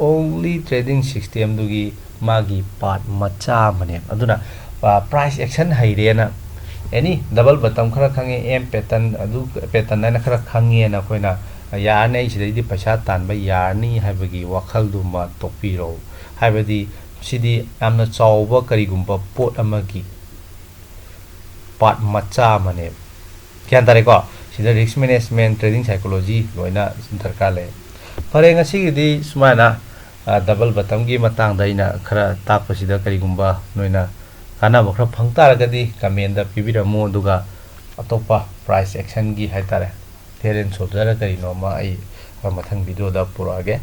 only trading system ꯗꯨꯒꯤ ꯃꯥꯒꯤ part ꯃꯆꯥ ꯑꯃꯅꯦꯕ꯫ ꯑꯗꯨꯅ price action ꯍꯩꯔꯦꯅ any double bottom ꯈꯔ ꯈꯪꯉꯦ, M pattern ꯑꯗꯨ pattern ꯍꯥꯏꯅ ꯈꯔ ꯈꯪꯉꯦꯅ ꯑꯩꯈꯣꯏꯅ ꯌꯥꯔꯅꯤ ꯑꯩ ꯁꯤꯗꯩꯗꯤ ꯄꯩꯁꯥ ꯇꯥꯟꯕ ꯌꯥꯔꯅꯤ ꯍꯥꯏꯕꯒꯤ ꯋꯥꯈꯜꯗꯨꯃ ꯇꯣꯛꯄꯤꯔꯣ꯫ ꯍꯥꯏꯕꯗꯤ ꯁꯤꯗꯤ ꯌꯥꯝꯅ ꯆꯥꯎꯕ ꯀꯔꯤꯒꯨꯝꯕ ꯄꯣꯠ ꯑꯃꯒꯤ part ꯃꯆꯥ ꯑꯃꯅꯦꯕ꯫ ꯒ꯭ꯌꯥꯟ ꯇꯥꯔꯦꯀꯣ? ꯁꯤꯗ risk management, trading psychology ꯂꯣꯏꯅ ꯗꯔꯀꯥꯔ ꯂꯩ꯫ ꯐꯔꯦ, ꯉꯁꯤꯒꯤꯗꯤ ꯁꯨꯃꯥꯏꯅ double bottom ꯒꯤ ꯃꯇꯥꯡꯗ ꯑꯩꯅ ꯈꯔ ꯇꯥꯛꯄꯁꯤꯗ ꯀꯔꯤꯒꯨꯝꯕ ꯅꯣꯏꯅ ꯀꯥꯟꯅꯕ ꯈꯔ ꯐꯪ ꯇꯥꯔꯒꯗꯤ comment ꯇ ꯄꯤꯕꯤꯔꯝꯃꯨ, ꯑꯗꯨꯒ ꯑꯇꯣꯞꯄ price action ꯒꯤ ꯍꯥꯏꯇꯥꯔꯦ, head and shoulder ꯔ ꯀꯔꯤꯅꯣ ꯑꯃ ꯑꯩ ꯃꯊꯪ video ꯗ ꯄꯨꯔꯛꯑꯒꯦ꯫